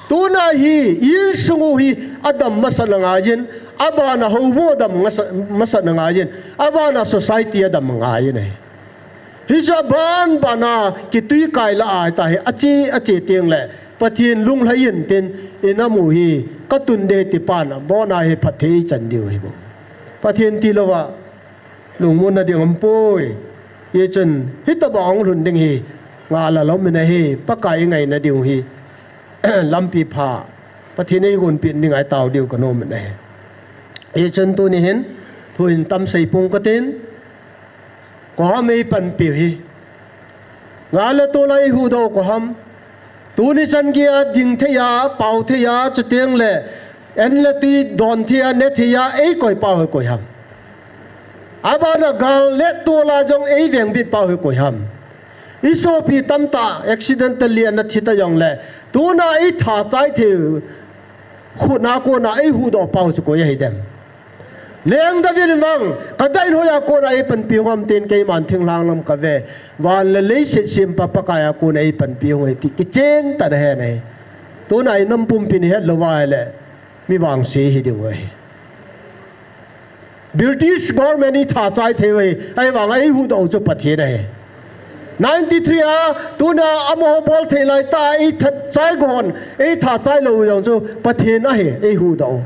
Tuna hi, insung u hi adam masat angaiyin, abana houbung adam masa-, masat angaiyin, abana society adam angaiyin ahi. Hichu aban bana kitui kai lah a hita hi, ache, ache tengle, Pathen lunglhai in tin, i nam u hi, katun ding ti pan, abona hi phatthei ichan diu ahi bou. Pathen tilou va, lungmonna ding aumpoi. Hichun, hitobang hung lhun ding hi, ngal a lom in ahi, Pakai i ngaina diu hi, lampi pha, Pathen in eigonpeh ding ahi tao diu kanom in ahi. Hichun tuni hin, thu hin tam sei pong katin, koi ham eipanpiu hi. Ngal le tol a eihuhdoh u koi ham. Tuni chan geiya ding thei a, pao thei a, chutengle, en le tui don thei a, ne thei a, eikoi pau hi koi ham. Abana gal le tol a jong eivengbit pau hi koi ham. I sopi tamtah accidentally ana thi ta jongle, tuna eitha chai thei u, khut a kona eihuhdoh pau chu koi ahidem. Leng David in vang, kadah in hoiya kona eipanpi u ham tin keiman thinglhang lam kave. Van le leiset sempa Pakai a kona eipanpi u ahi ti kichen tah in ahen ahi. Tuna i nam pumpin ihet lou va ahile, mi vangse hi diu ahi. British government in eitha chai thei u ahi, ahivanga eihuhdoh u chu Pathen ahi. Ninety-three a, tuna amaho bol thei laitah a eitha chai gon, eitha chai lou u jong chu Pathen ahi, eihuhdoh u.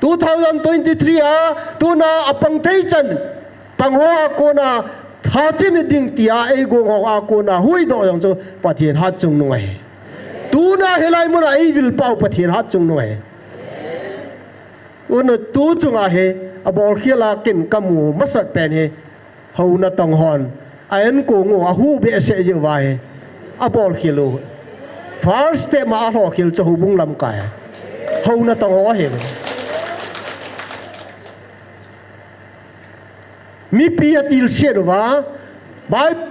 Two thousand twenty-three a, tuna apang thei chan, pang ho a kona Thachim ding tia eigong ho a kona huhdoh jong chu Pathen hatchungnung ahi. Tuna hilai muna eivil pau Pathen hatchungnung ahi. Tuna tu chunga hi abolkhel a ken kamu masat pen hi Houna tong hon a-enkong u ahuh behseh jeh uva hi abolkhel u. First step ma alhokhel chu houbung lamkai. Houna tong ho ahi. Mipi atilsiat uva Bible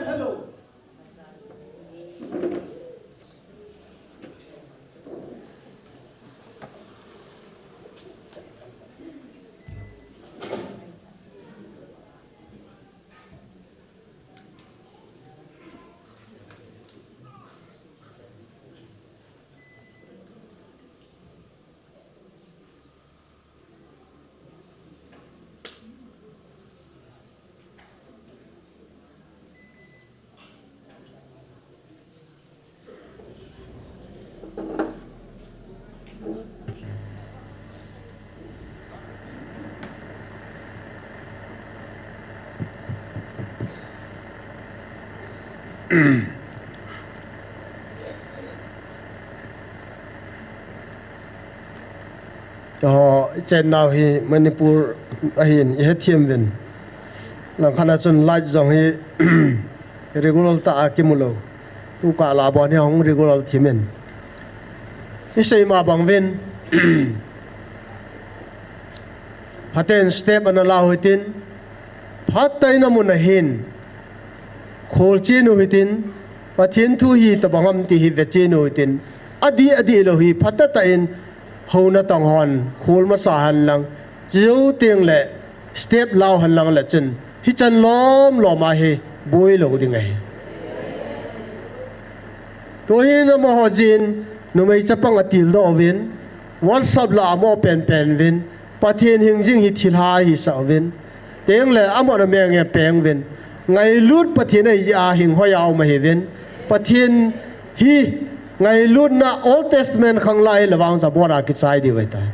Ho, ichennau hi Manipur ahin ihethem uvin. Langkhat a chun light jong hi regular tah a kimu lou. Tukah lah bon hi hung regular thim in. Isei ma bang uvin. Phaten step ana lau hitin. Phatah in amun ahin. Kholchen u hitin. Pathen thu hitobang ham ti hi vechen u hitin. Adih adih lou hi phatah tah in Houna tong hon khol masa hen lang, chujou teng le step lau hen lang le chun, hichan lom lom a hi boi lou ding ahi. Tuhin amaho jin, numei chapang atildoh uvin, WhatsApp lah a amo penpen uvin, Pathen hing jing hi thilha hisah uvin. Teng le amahon amenge peng uvin. Ngailut Pathen ahi jeh a hing hoi a um ahiuvin. Pathen hi ngailutna Old Testament khang lai le vang cha bora kichai diu ahitai.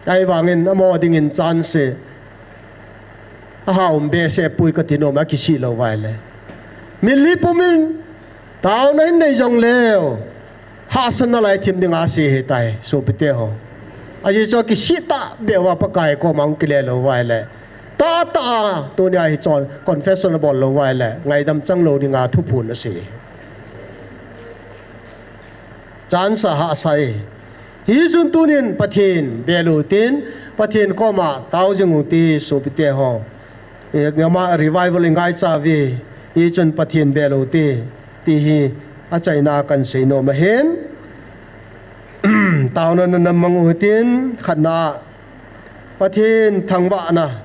Ahivangin amaho dingin chance ahahsa um behseh poi kati nom a kisih lou vai le. Mitlhi pumin taona hin nei jong leu. Hahsatna lai thim dinga asei ahitai, sopite ho. Ajeh chu akisih tahbeh uva Pakai koma hung kile lou vai le. Tahtah a, tunia hi chun confession abol lou vai le. Ngaidam chang lou dinga thuphon asei. Chance ahahsa e. Hichun tunin Pathen bel u hitin, Pathen koma tao jing u hite sopite ho. E, ama revival ingaicha uve, hichun Pathen bel u hite, ti hi achaina a kahin sei nom ahin. Taona nana mang u hitin, khatna, Pathen thangvahna.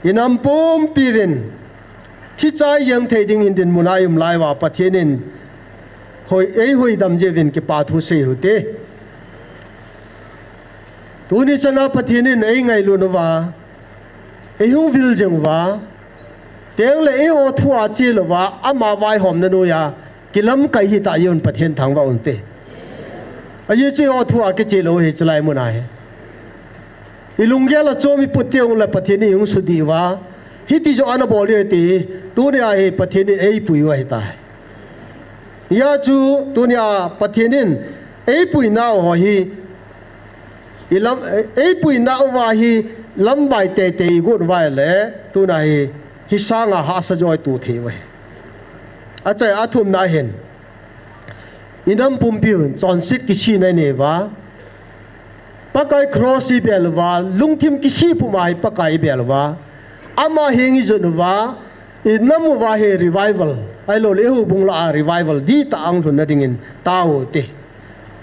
Inam pumpi uvin, thi chai jeng thei ding hin dinmun a i um lai uva Pathen in hoi, eihuhdoh jeh uvin kipa thu sei u hite. Tuni chana Pathen in eingailut uva, eihung vil jing uva, teng le eiho thu a chel uva, ama vaihomna noiya, kilamkai hita jeh un Pathen thangvah u hite. Ajeh chu eiho thu a kichel u hi chulai mun a hi. I lunggel a chom i put teng le Pathen in eihung sudih uva. Hiti joh ana bol u hite, tunia hi Pathen in eipui u ahitai. Hijeh chun tunia Pathen in eipui nau ho hi, i lam, eipui nau uva hi lamvai teitei i got uva le, tuna hi, hi sanga hahsa joh i to thei uve. Achai athumna hin. Inam pumpi u chonset kisihna inei uva. Pakai cross i bel uva, lungthim kisih puma hi Pakai i bel uva. Ama heng i jot uva, inam uva hi revival. Ahilou le eiho bung lah a revival dihtah a hung lhunna dingin tao u hite.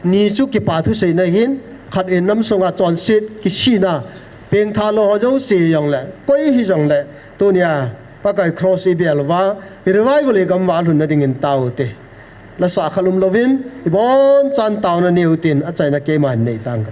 Ni chu kipa thu seina hin, khat inam sunga chonset kisihna, pengthah lou ho jouse jong le, koi hijong le, tunia, Pakai cross i bel uva, revival i gam uva lhunna dingin tao u hite. Lasa khat um louvin, i bonchan taona nei u hitin, achaina keiman nei tang.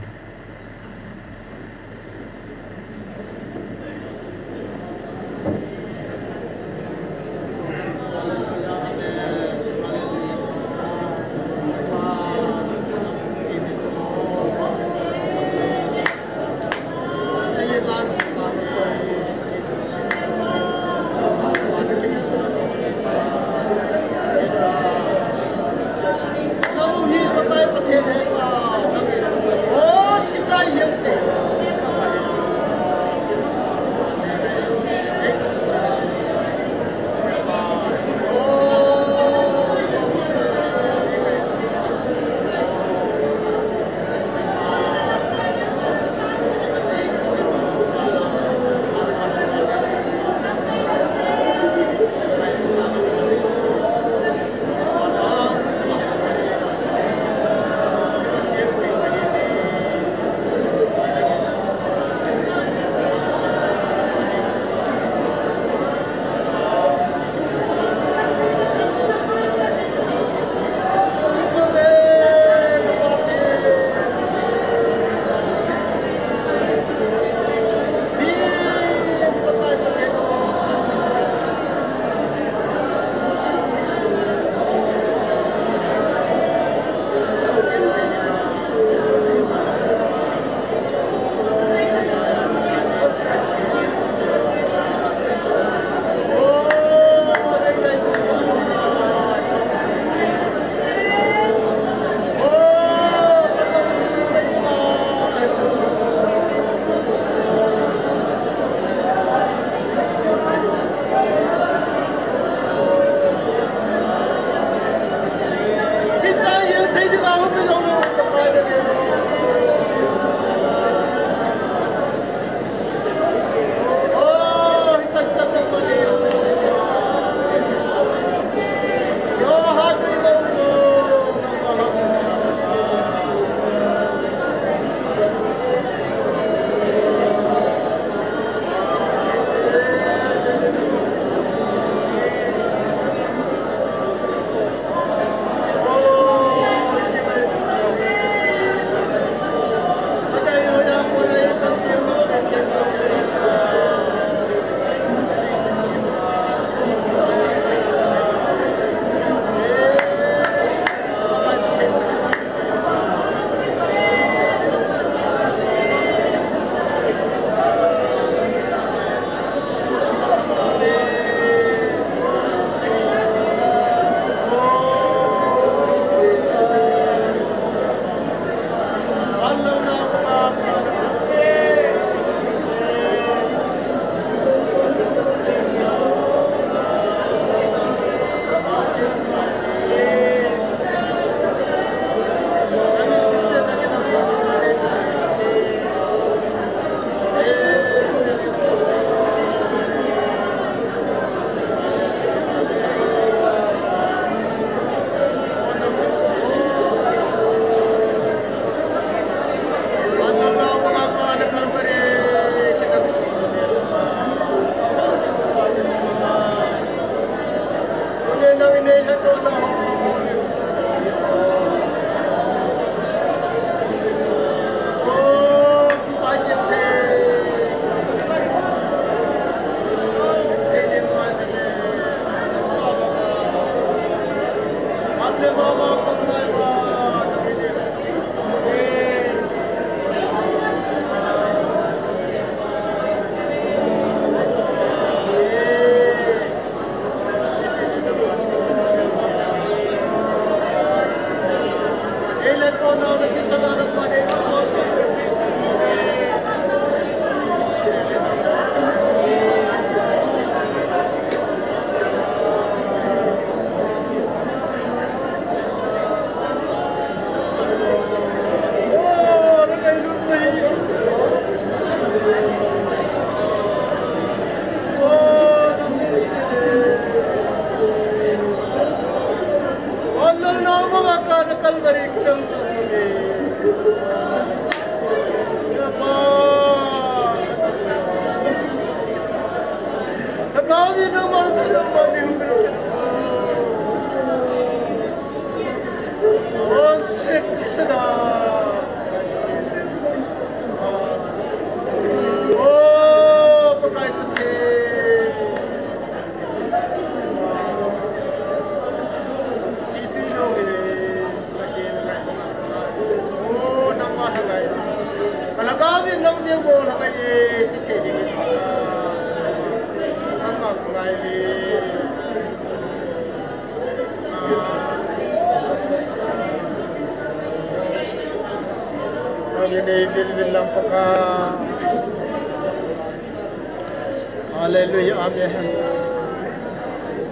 Hallelujah, amen.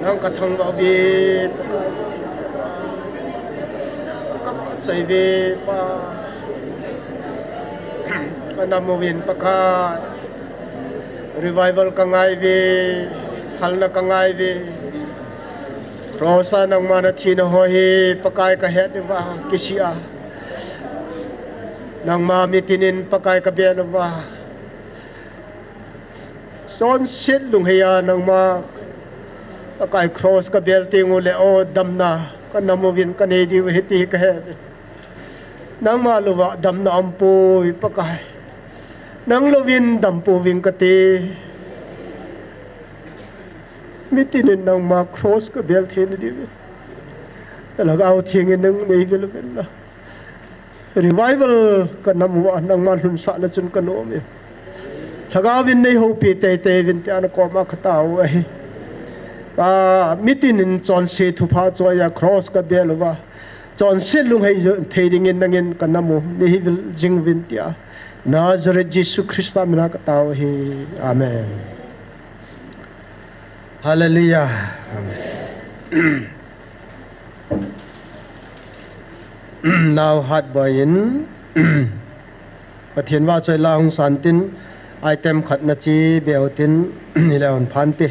Nang ka thangvah uve, ka vahchoi uve Pa, ka nam uvin Pakai. Revival ka ngai uve, halna ka ngai uve. Cross a nangma na thina ho hi Pakai ka het uva, kisih a nangma mitinin Pakai ka bel uva. Chonset lunghei a nangma Pakai cross ka bel teng uleh, o damna ka nam uvin ka nei diu ahi ti ka he uve. Nangma louva damna aumpoi Pakai. Nang louvin dam pouving kati. Mitinin nangma cross ka bel theina diuvin, Lhagao Theng in nang nei vil uvin lang. Revival ka nam uva nangma lhunsahna chun ka nom e. Lhagao vin nei houpi teitei uvin tia na koma ka tao u ahi. Ka mitinin chonse thupha choi a cross ka bel uva, chonset lunghei thei dingin nangin ka nam u nei vil jing uvin tia Nazareth Jesu Christa mina ka tao u ahi. Amen. Hallelujah. Amen. Nao Hatboi in Pathen vahchoi la hung san tin, item khat na chi be u tin, hile hon phan te.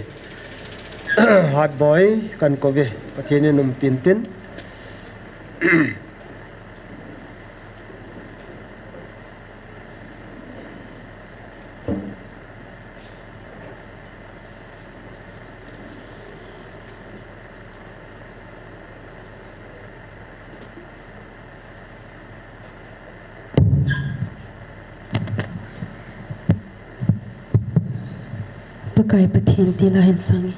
Hatboi kan kou ve, Pathen in umpi in tin. Pakai Pathen ti la hin sang e.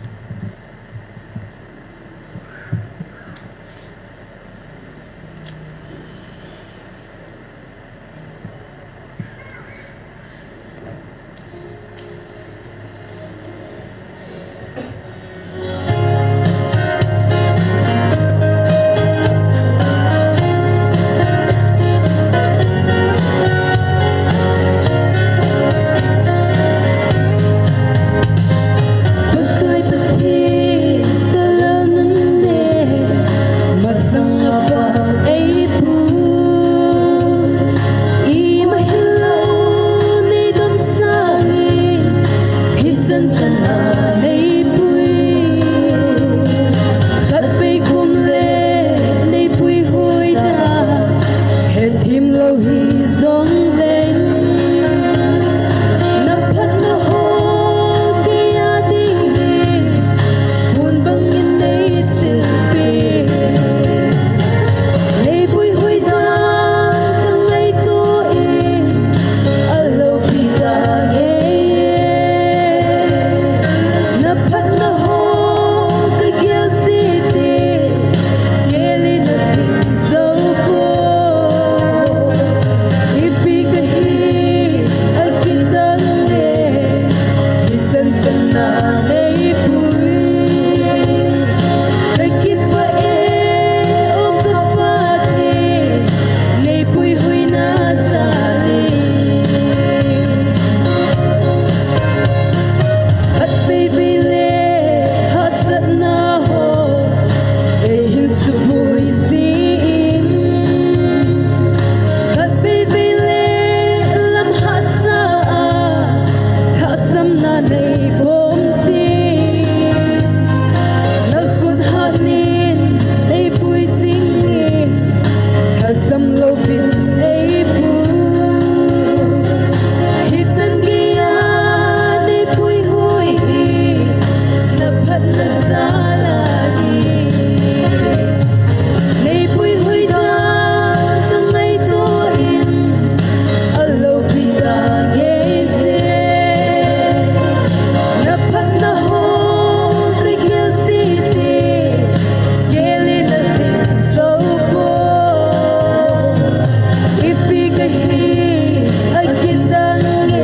Lopin ei pu, hichan geiya nei puihoi hi, na phatna jal ahi. Nei puihoi dan ka ngaito in, alopi dan geiya. Na phatna ho ka gel sese, gel in na ding jou po. Ipi kahi akidang e,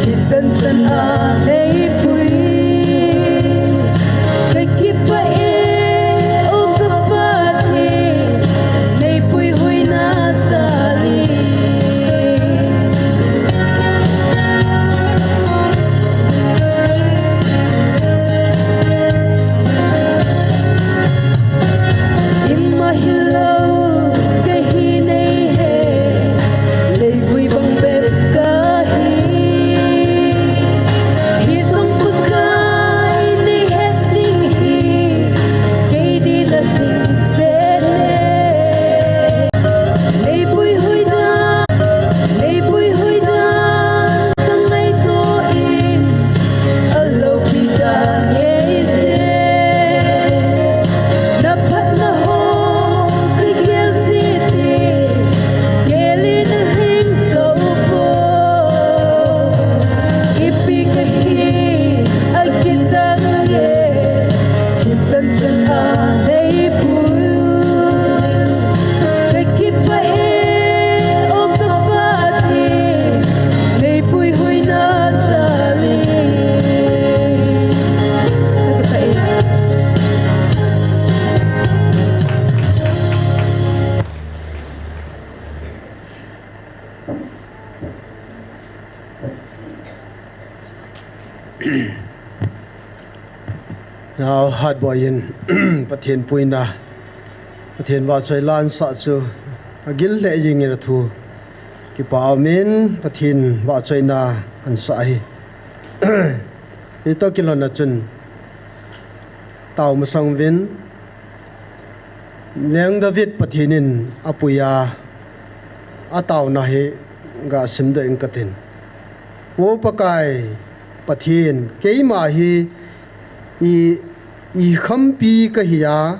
hichan chan a nei pui. Ka kipah e, o ka Pathen, nei puihoi na jal in. Ima hilou kahi nei he, leivui bang bep kahi. Hi song Pakai nei he sing hi, kei di na ding sese. Nei puihoi dan, nei puihoi dan ka ngaito in, alopi dan geiya. Na phatna ho ka gel sese, gel in na ding jou po. Ipi kahi akidang e, hichan chan a nei pui. Ka kipah e, o ka Pathen, nei puihoi na jal in. Ka kipah e. Nao hat boi in, Pathen puina, Pathen vahchoi la sah chu agil lheh jing in athu kipa um in, Pathen vahchoina ahin sa hi. Hitoh kilhon a chun tao masang uvin, Leng David Pathen in apui a, ataona hi ga simdoh ing katin. O Pakai Pathen, keima hi i, i khampi kahi a,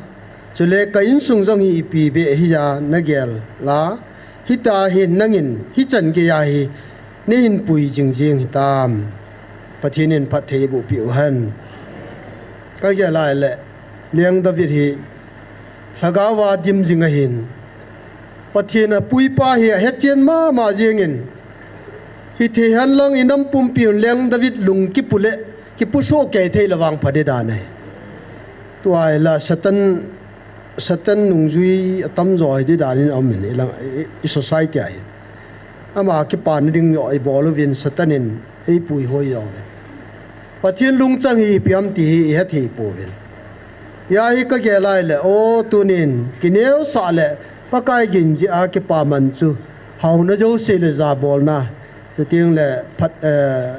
chule ka insung jong hi ipi beh hi a na gel a, hita hin nangin hichan geiya hi nei hin pui jing jing hitam. Pathen in phatthei eiboh peh u hen. Ka gel a ahile, Leng David hi lhagao a dim jing ahin. Pathen apui pa hi ahechen mama jing in. Hithei hen lang i nam pumpi un Leng David lung kipu le, kipu soh kei thei le vang pha ding dan ahi. Tua ahile Satan, Satan nungjui atam jo hi ding dan in aum in i lang, i, i society a hin. Ama kipana ding jo i bol uvin Satan in ei puihoi jo uvin. Pathen lungchang hi ipi ham ti hi i hethei pouvin. Hia hi ka gel a ahile, o tunin kineosah le Pakai gin jeh a kipaman chu haona jouse le jabolna, chuteng le phat, eh,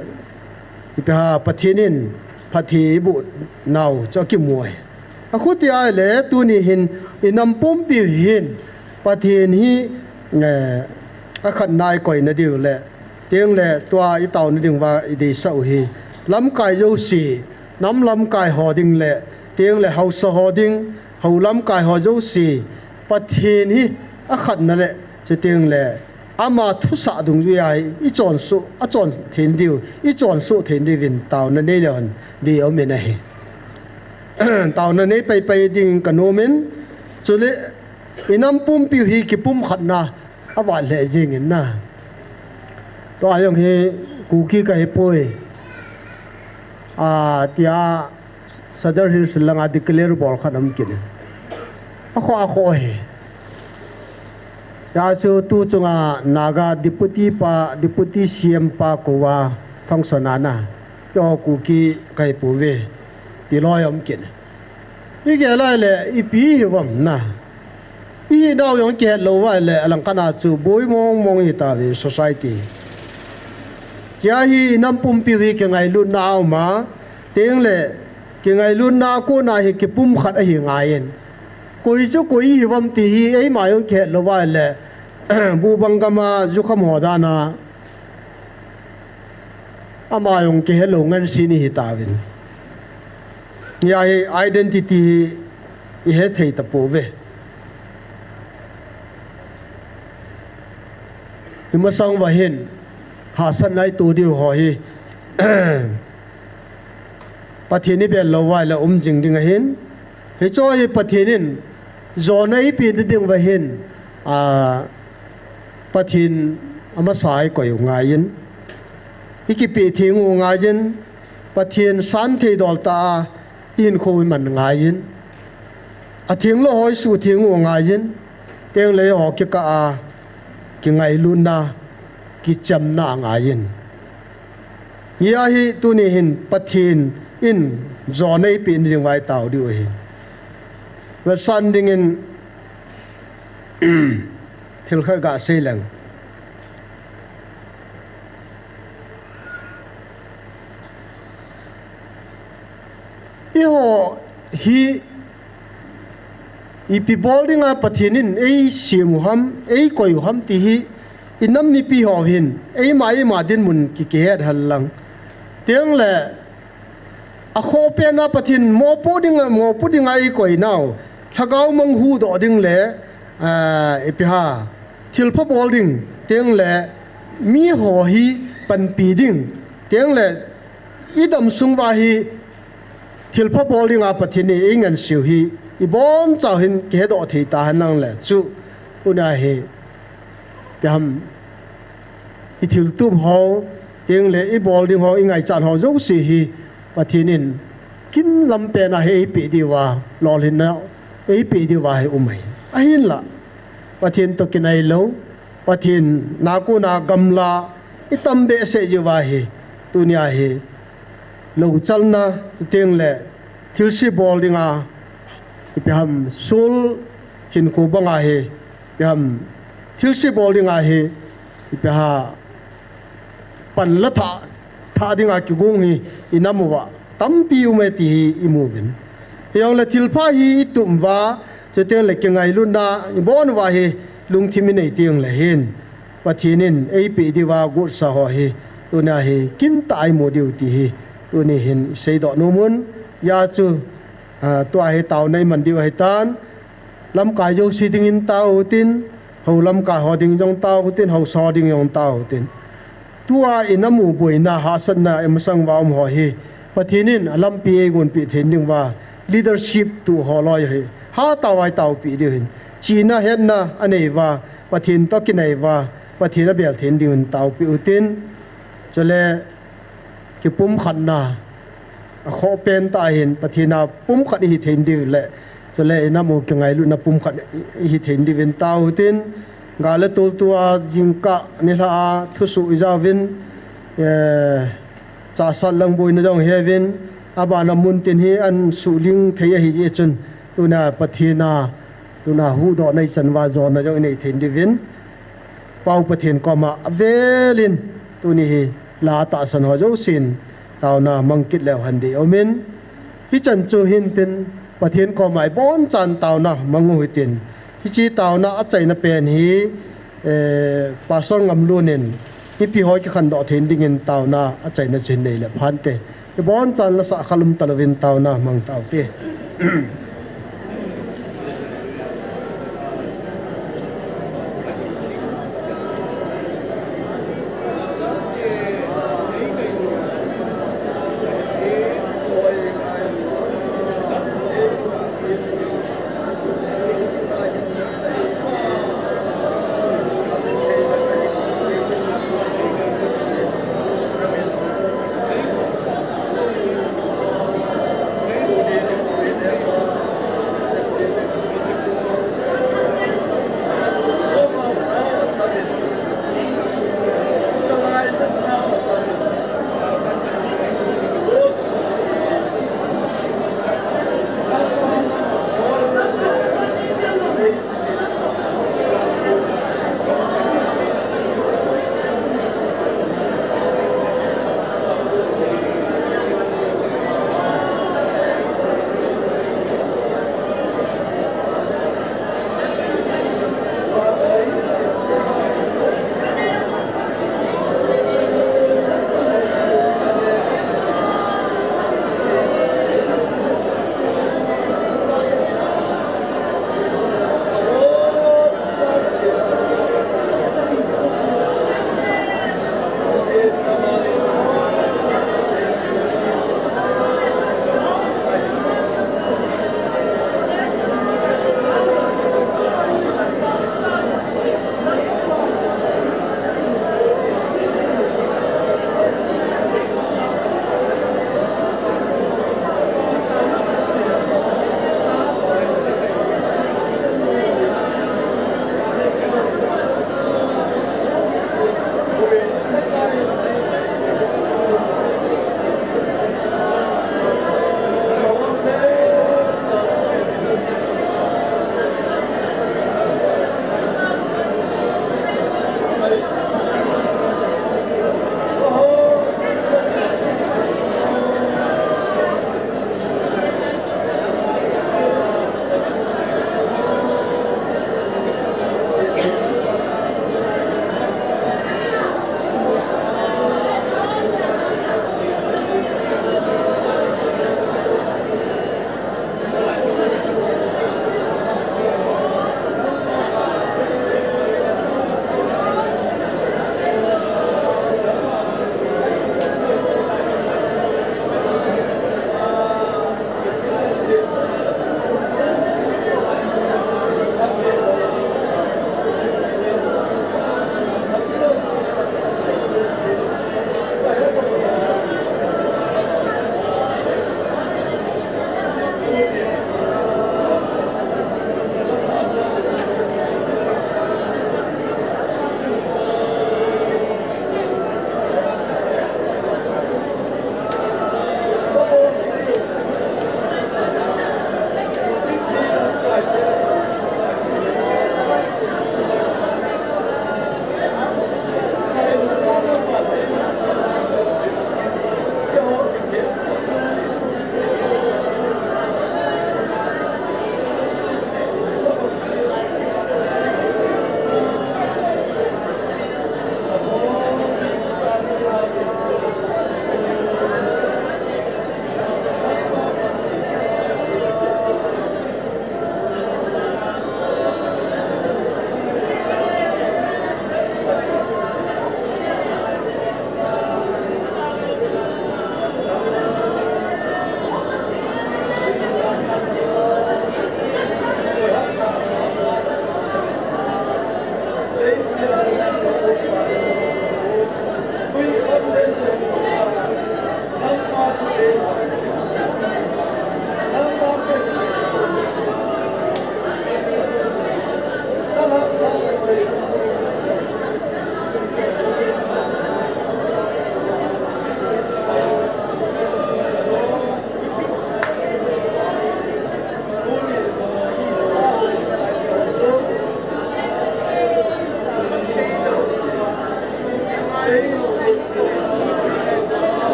ipi ham Pathen in phatthei eiboh nau chu akimu ahi. Akhuti ahile tuni hin i nam pumpi hin Pathen hi, eh, akhatna i koina diu le, teng le tua i taona ding uva i deisah u hi lamkai jouse, nam lamkai ho ding le, teng le haosa ho ding, hou lamkai ho jouse, Pathen hi akhatna le, chuteng le ama thusah dungjuia hi i chonsoh, achon thei diu, i chonsoh thei diuvin taona nei leu hen ding aum in ahi. Taona nei paipai ding ka nom in, chule i nam pumpi u hi kipumkhatna avat lheh jing in na. Tua jong hi Kuki kahi poi. A, tia Sadar Hills langa declare bol khat aum kit in. Akhoh, akhoh hi. Tia chu tu chunga Naga Deputy pa, Deputy C M pa kouva function a na. Keiho Kuki kahi pouve. Ti loi aum kit in. I gel a ahile, ipi hi uvam na. I hinau jong kihet lou uva ahile, alangkhat a chu boi mong mong i hi tauve society. Hia hi i nam pumpi u hi kingailutna a um a, teng le kingailutna a kona hi kipumkhat ahi ngai in. Koi chu koi ihiuvem ti hi eima jong kihet lou uva ahile, bu bang gam a jukham ho dan a, ama jong kihet lou ngen sin ihi tauvin. Hia hi identity hi ihet thei tapouve. Imasang uva hin, hahsatna ito diu ho hi, Pathen ibel lou uva ahile um jing ding ahin. Hiche hi Pathen in jona eipeh ding uva hin, a, Pathen amasa ikoi u ngaiyin. Ikipeh theng u ngaiyin. Pathen santhei dol tah a ihinkho iman ngaiyin. Atheng lou ho isuhtheng u ngaiyin. Tengle eiho kikah a kingailutna, kichamna angaiyin. Hia hi tuni hin Pathen in jona eipeh ding uva itao diu ahi. Vetsahna dingin thil khat gasei leng. Eiho hi ipi bol dinga Pathen in eisem u ham, eikoi u ham ti hi, inam mipi ho hin eima eima dinmun ki, kihet hen lang. Tengle, akhoh pen a Pathen mopoh dinga, mopoh dinga eikoi nau, lhagao mang huhdoh ding le, a, ipi ham, thilpha bol ding, tengle miho hi panpi ding, tengle idam sung uva hi thilpha bol dinga Pathen in eingansei u hi, ibonchauva hin kihedoh thei tahen lang le chu, tunia hi, ipi ham, ithiltup ho, tengle ibol ding ho, ingaichat ho jouse hi, Pathen in kin lam pen a hi eipeh diuva, lolhinna eipeh diuva hi um ahi. Ahinla, Pathen toh kinai lou, Pathen nakona gamla itam behseh jeh uva hi, tunia hi, louchalna, tengle thilse bol dinga, ipi ham, sol hinkho banga hi, ipi ham, thilse bol dinga hi, ipi ham, pan la thah, thah dinga kigong hi inam uva tampi um e ti hi imu uvin. Hijongle thilpha hi itup uva, chutengle kingailutna ibon uva hi lungthim inei tengle hin, Pathen in eipeh diuva gotsa ho hi, tunia hi kintah a imu diu ti hi, tuni hin iseidoh nom un. Hia chu, a, tua hi taona iman diu ahitan. Lamkai jouse dingin tao utin, hou lamkai ho ding jong tao utin, haosa ho ding jong tao utin. Tua inam u boina, hahsatna imasang uva um ho hi, Pathen in alampi eigonpeh thei diuva, leadership tuh ho loi hi, hatah uva itaopeh diu hin, chihna hetna anei uva, Pathen toh kinai uva, Pathen abel thei diuvin taopeh utin. Chule, kipumkhatna, akhoh pen tah hin Pathen a pumkhat ihi thei diu le, chule inam u kingailutna pumkhat ihi thei diuvin tao utin, gal le tol tua jingkah nilhah a thusoh ijauvin, eh, chahsat lang boina jong heuvin, abana muntin hi ahin suhling thei ahi jeh chun, tunia Pathen a, tunia huhdohna ichan uva jona jong inei thei diuvin, Pa u Pathen koma avelin, tuni hi la atahsan ho jousen taona mang kit leu hen ding aumin. Hichan chu hintin Pathen koma ibonchan taona mang u hitin. Hiche taona achaina pen hi, eh, Pastor Ngamlun in mipi ho kikhandoh thei dingin taona achaina chu hin nei le phante. Ibonchan la sah khalum talouvin taona mang taute.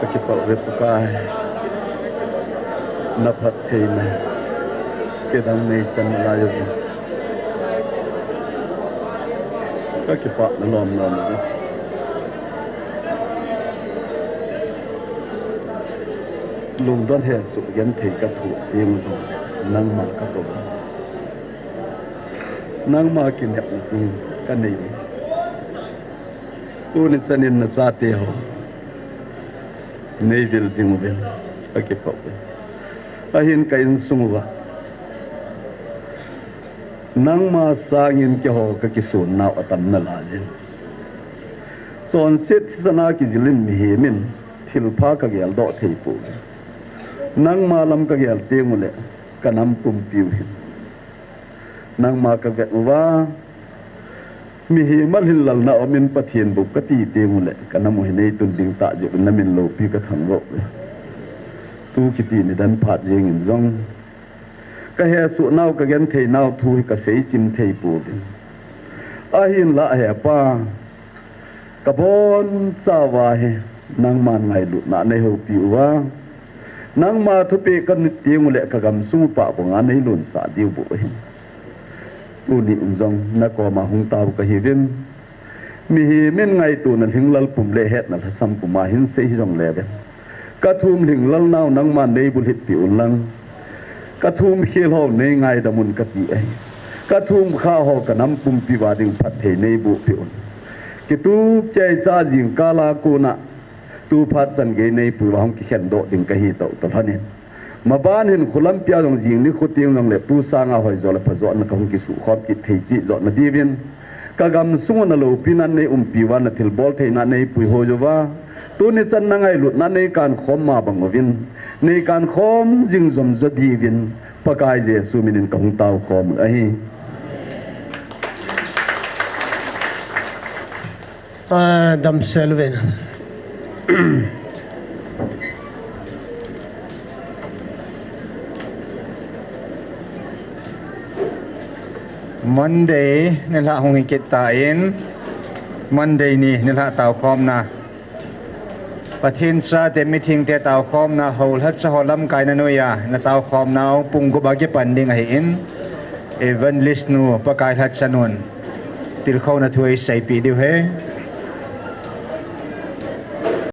Ka kipah uve Pakai, na phattheina kidang nei chan lai uvin. Ka kipah na lom lom uve. Lungdon hesoh genthei ka thoh teng jong nangma ka kou. Nangma kinepna ding ka nei. Tuni chanin na chate ho nei vil jing uvin ka kipah uve. Ahin ka insung uva nangma sangin keiho ka kisun nau atam nalai jin. Chonset thisan a kijilin mihemin thilpha ka geldoh thei pouve. Nangma lam ka gel teng uleh ka nam pumpiu hin nangma ka vet uva, mihem a lhinlelna umin Pathen bou ka ti teng uleh ka nam u hi nei tun ding tah jeh uvin na min loupi ka thangvah uve. Tu kiti nidan phat jengin jong ka hesoh nau, ka genthei nau thu hi ka seichim thei pouvin. Ahinlah he Pa, ka bonchauva hi nangman ngailutna nei houpi uva, nangma thupeh ka nit teng uleh ka gamsung u pah banga nei lonsah diu bou ahi. Tuni in jong na koma hung tao ka hiuvin, mihem in ngaitona lhinglel pum le hetna lhasam puma hin sei hijongle ven, ka thum lhinglel nau nangman nei bulhit peh un lang, ka thum khel ho nei ngaidam un ka ti ahi. Ka thum kha ho ka nam pumpi uva ding phatthei nei boh peh un. Kitup keicha jingkal a kona tu phat chan gei nei pui uva hung kikhen doh ding ka hi tauh tauh lhonin. Maban hin khulampi a jong jing nikho teng jongle tu sanga hoijo le phajo na ka hung kisuh khom kit thei cheh jo na diuvin, ka gamsung u na loupina nei umpi uva, na thilbol theina nei puihoi uva, tuni chan na ngailutna nei kankhom ma bang uvin, nei kankhom jing jom jo diuvin, Pakai Jesu minin ka hung tao khom u ahi. A, damsel uvin. Monday nilhah hung hi kit tan, Monday ni nilhah taokhomna, Pathen chate mithengte taokhomna, houlhacha ho lamkaina noiya na taokhomnau pung gup a kipan ding ahin, Evangelist nu Pakai Lhacha nun tilkhouna thu eiseipeh diu ahi.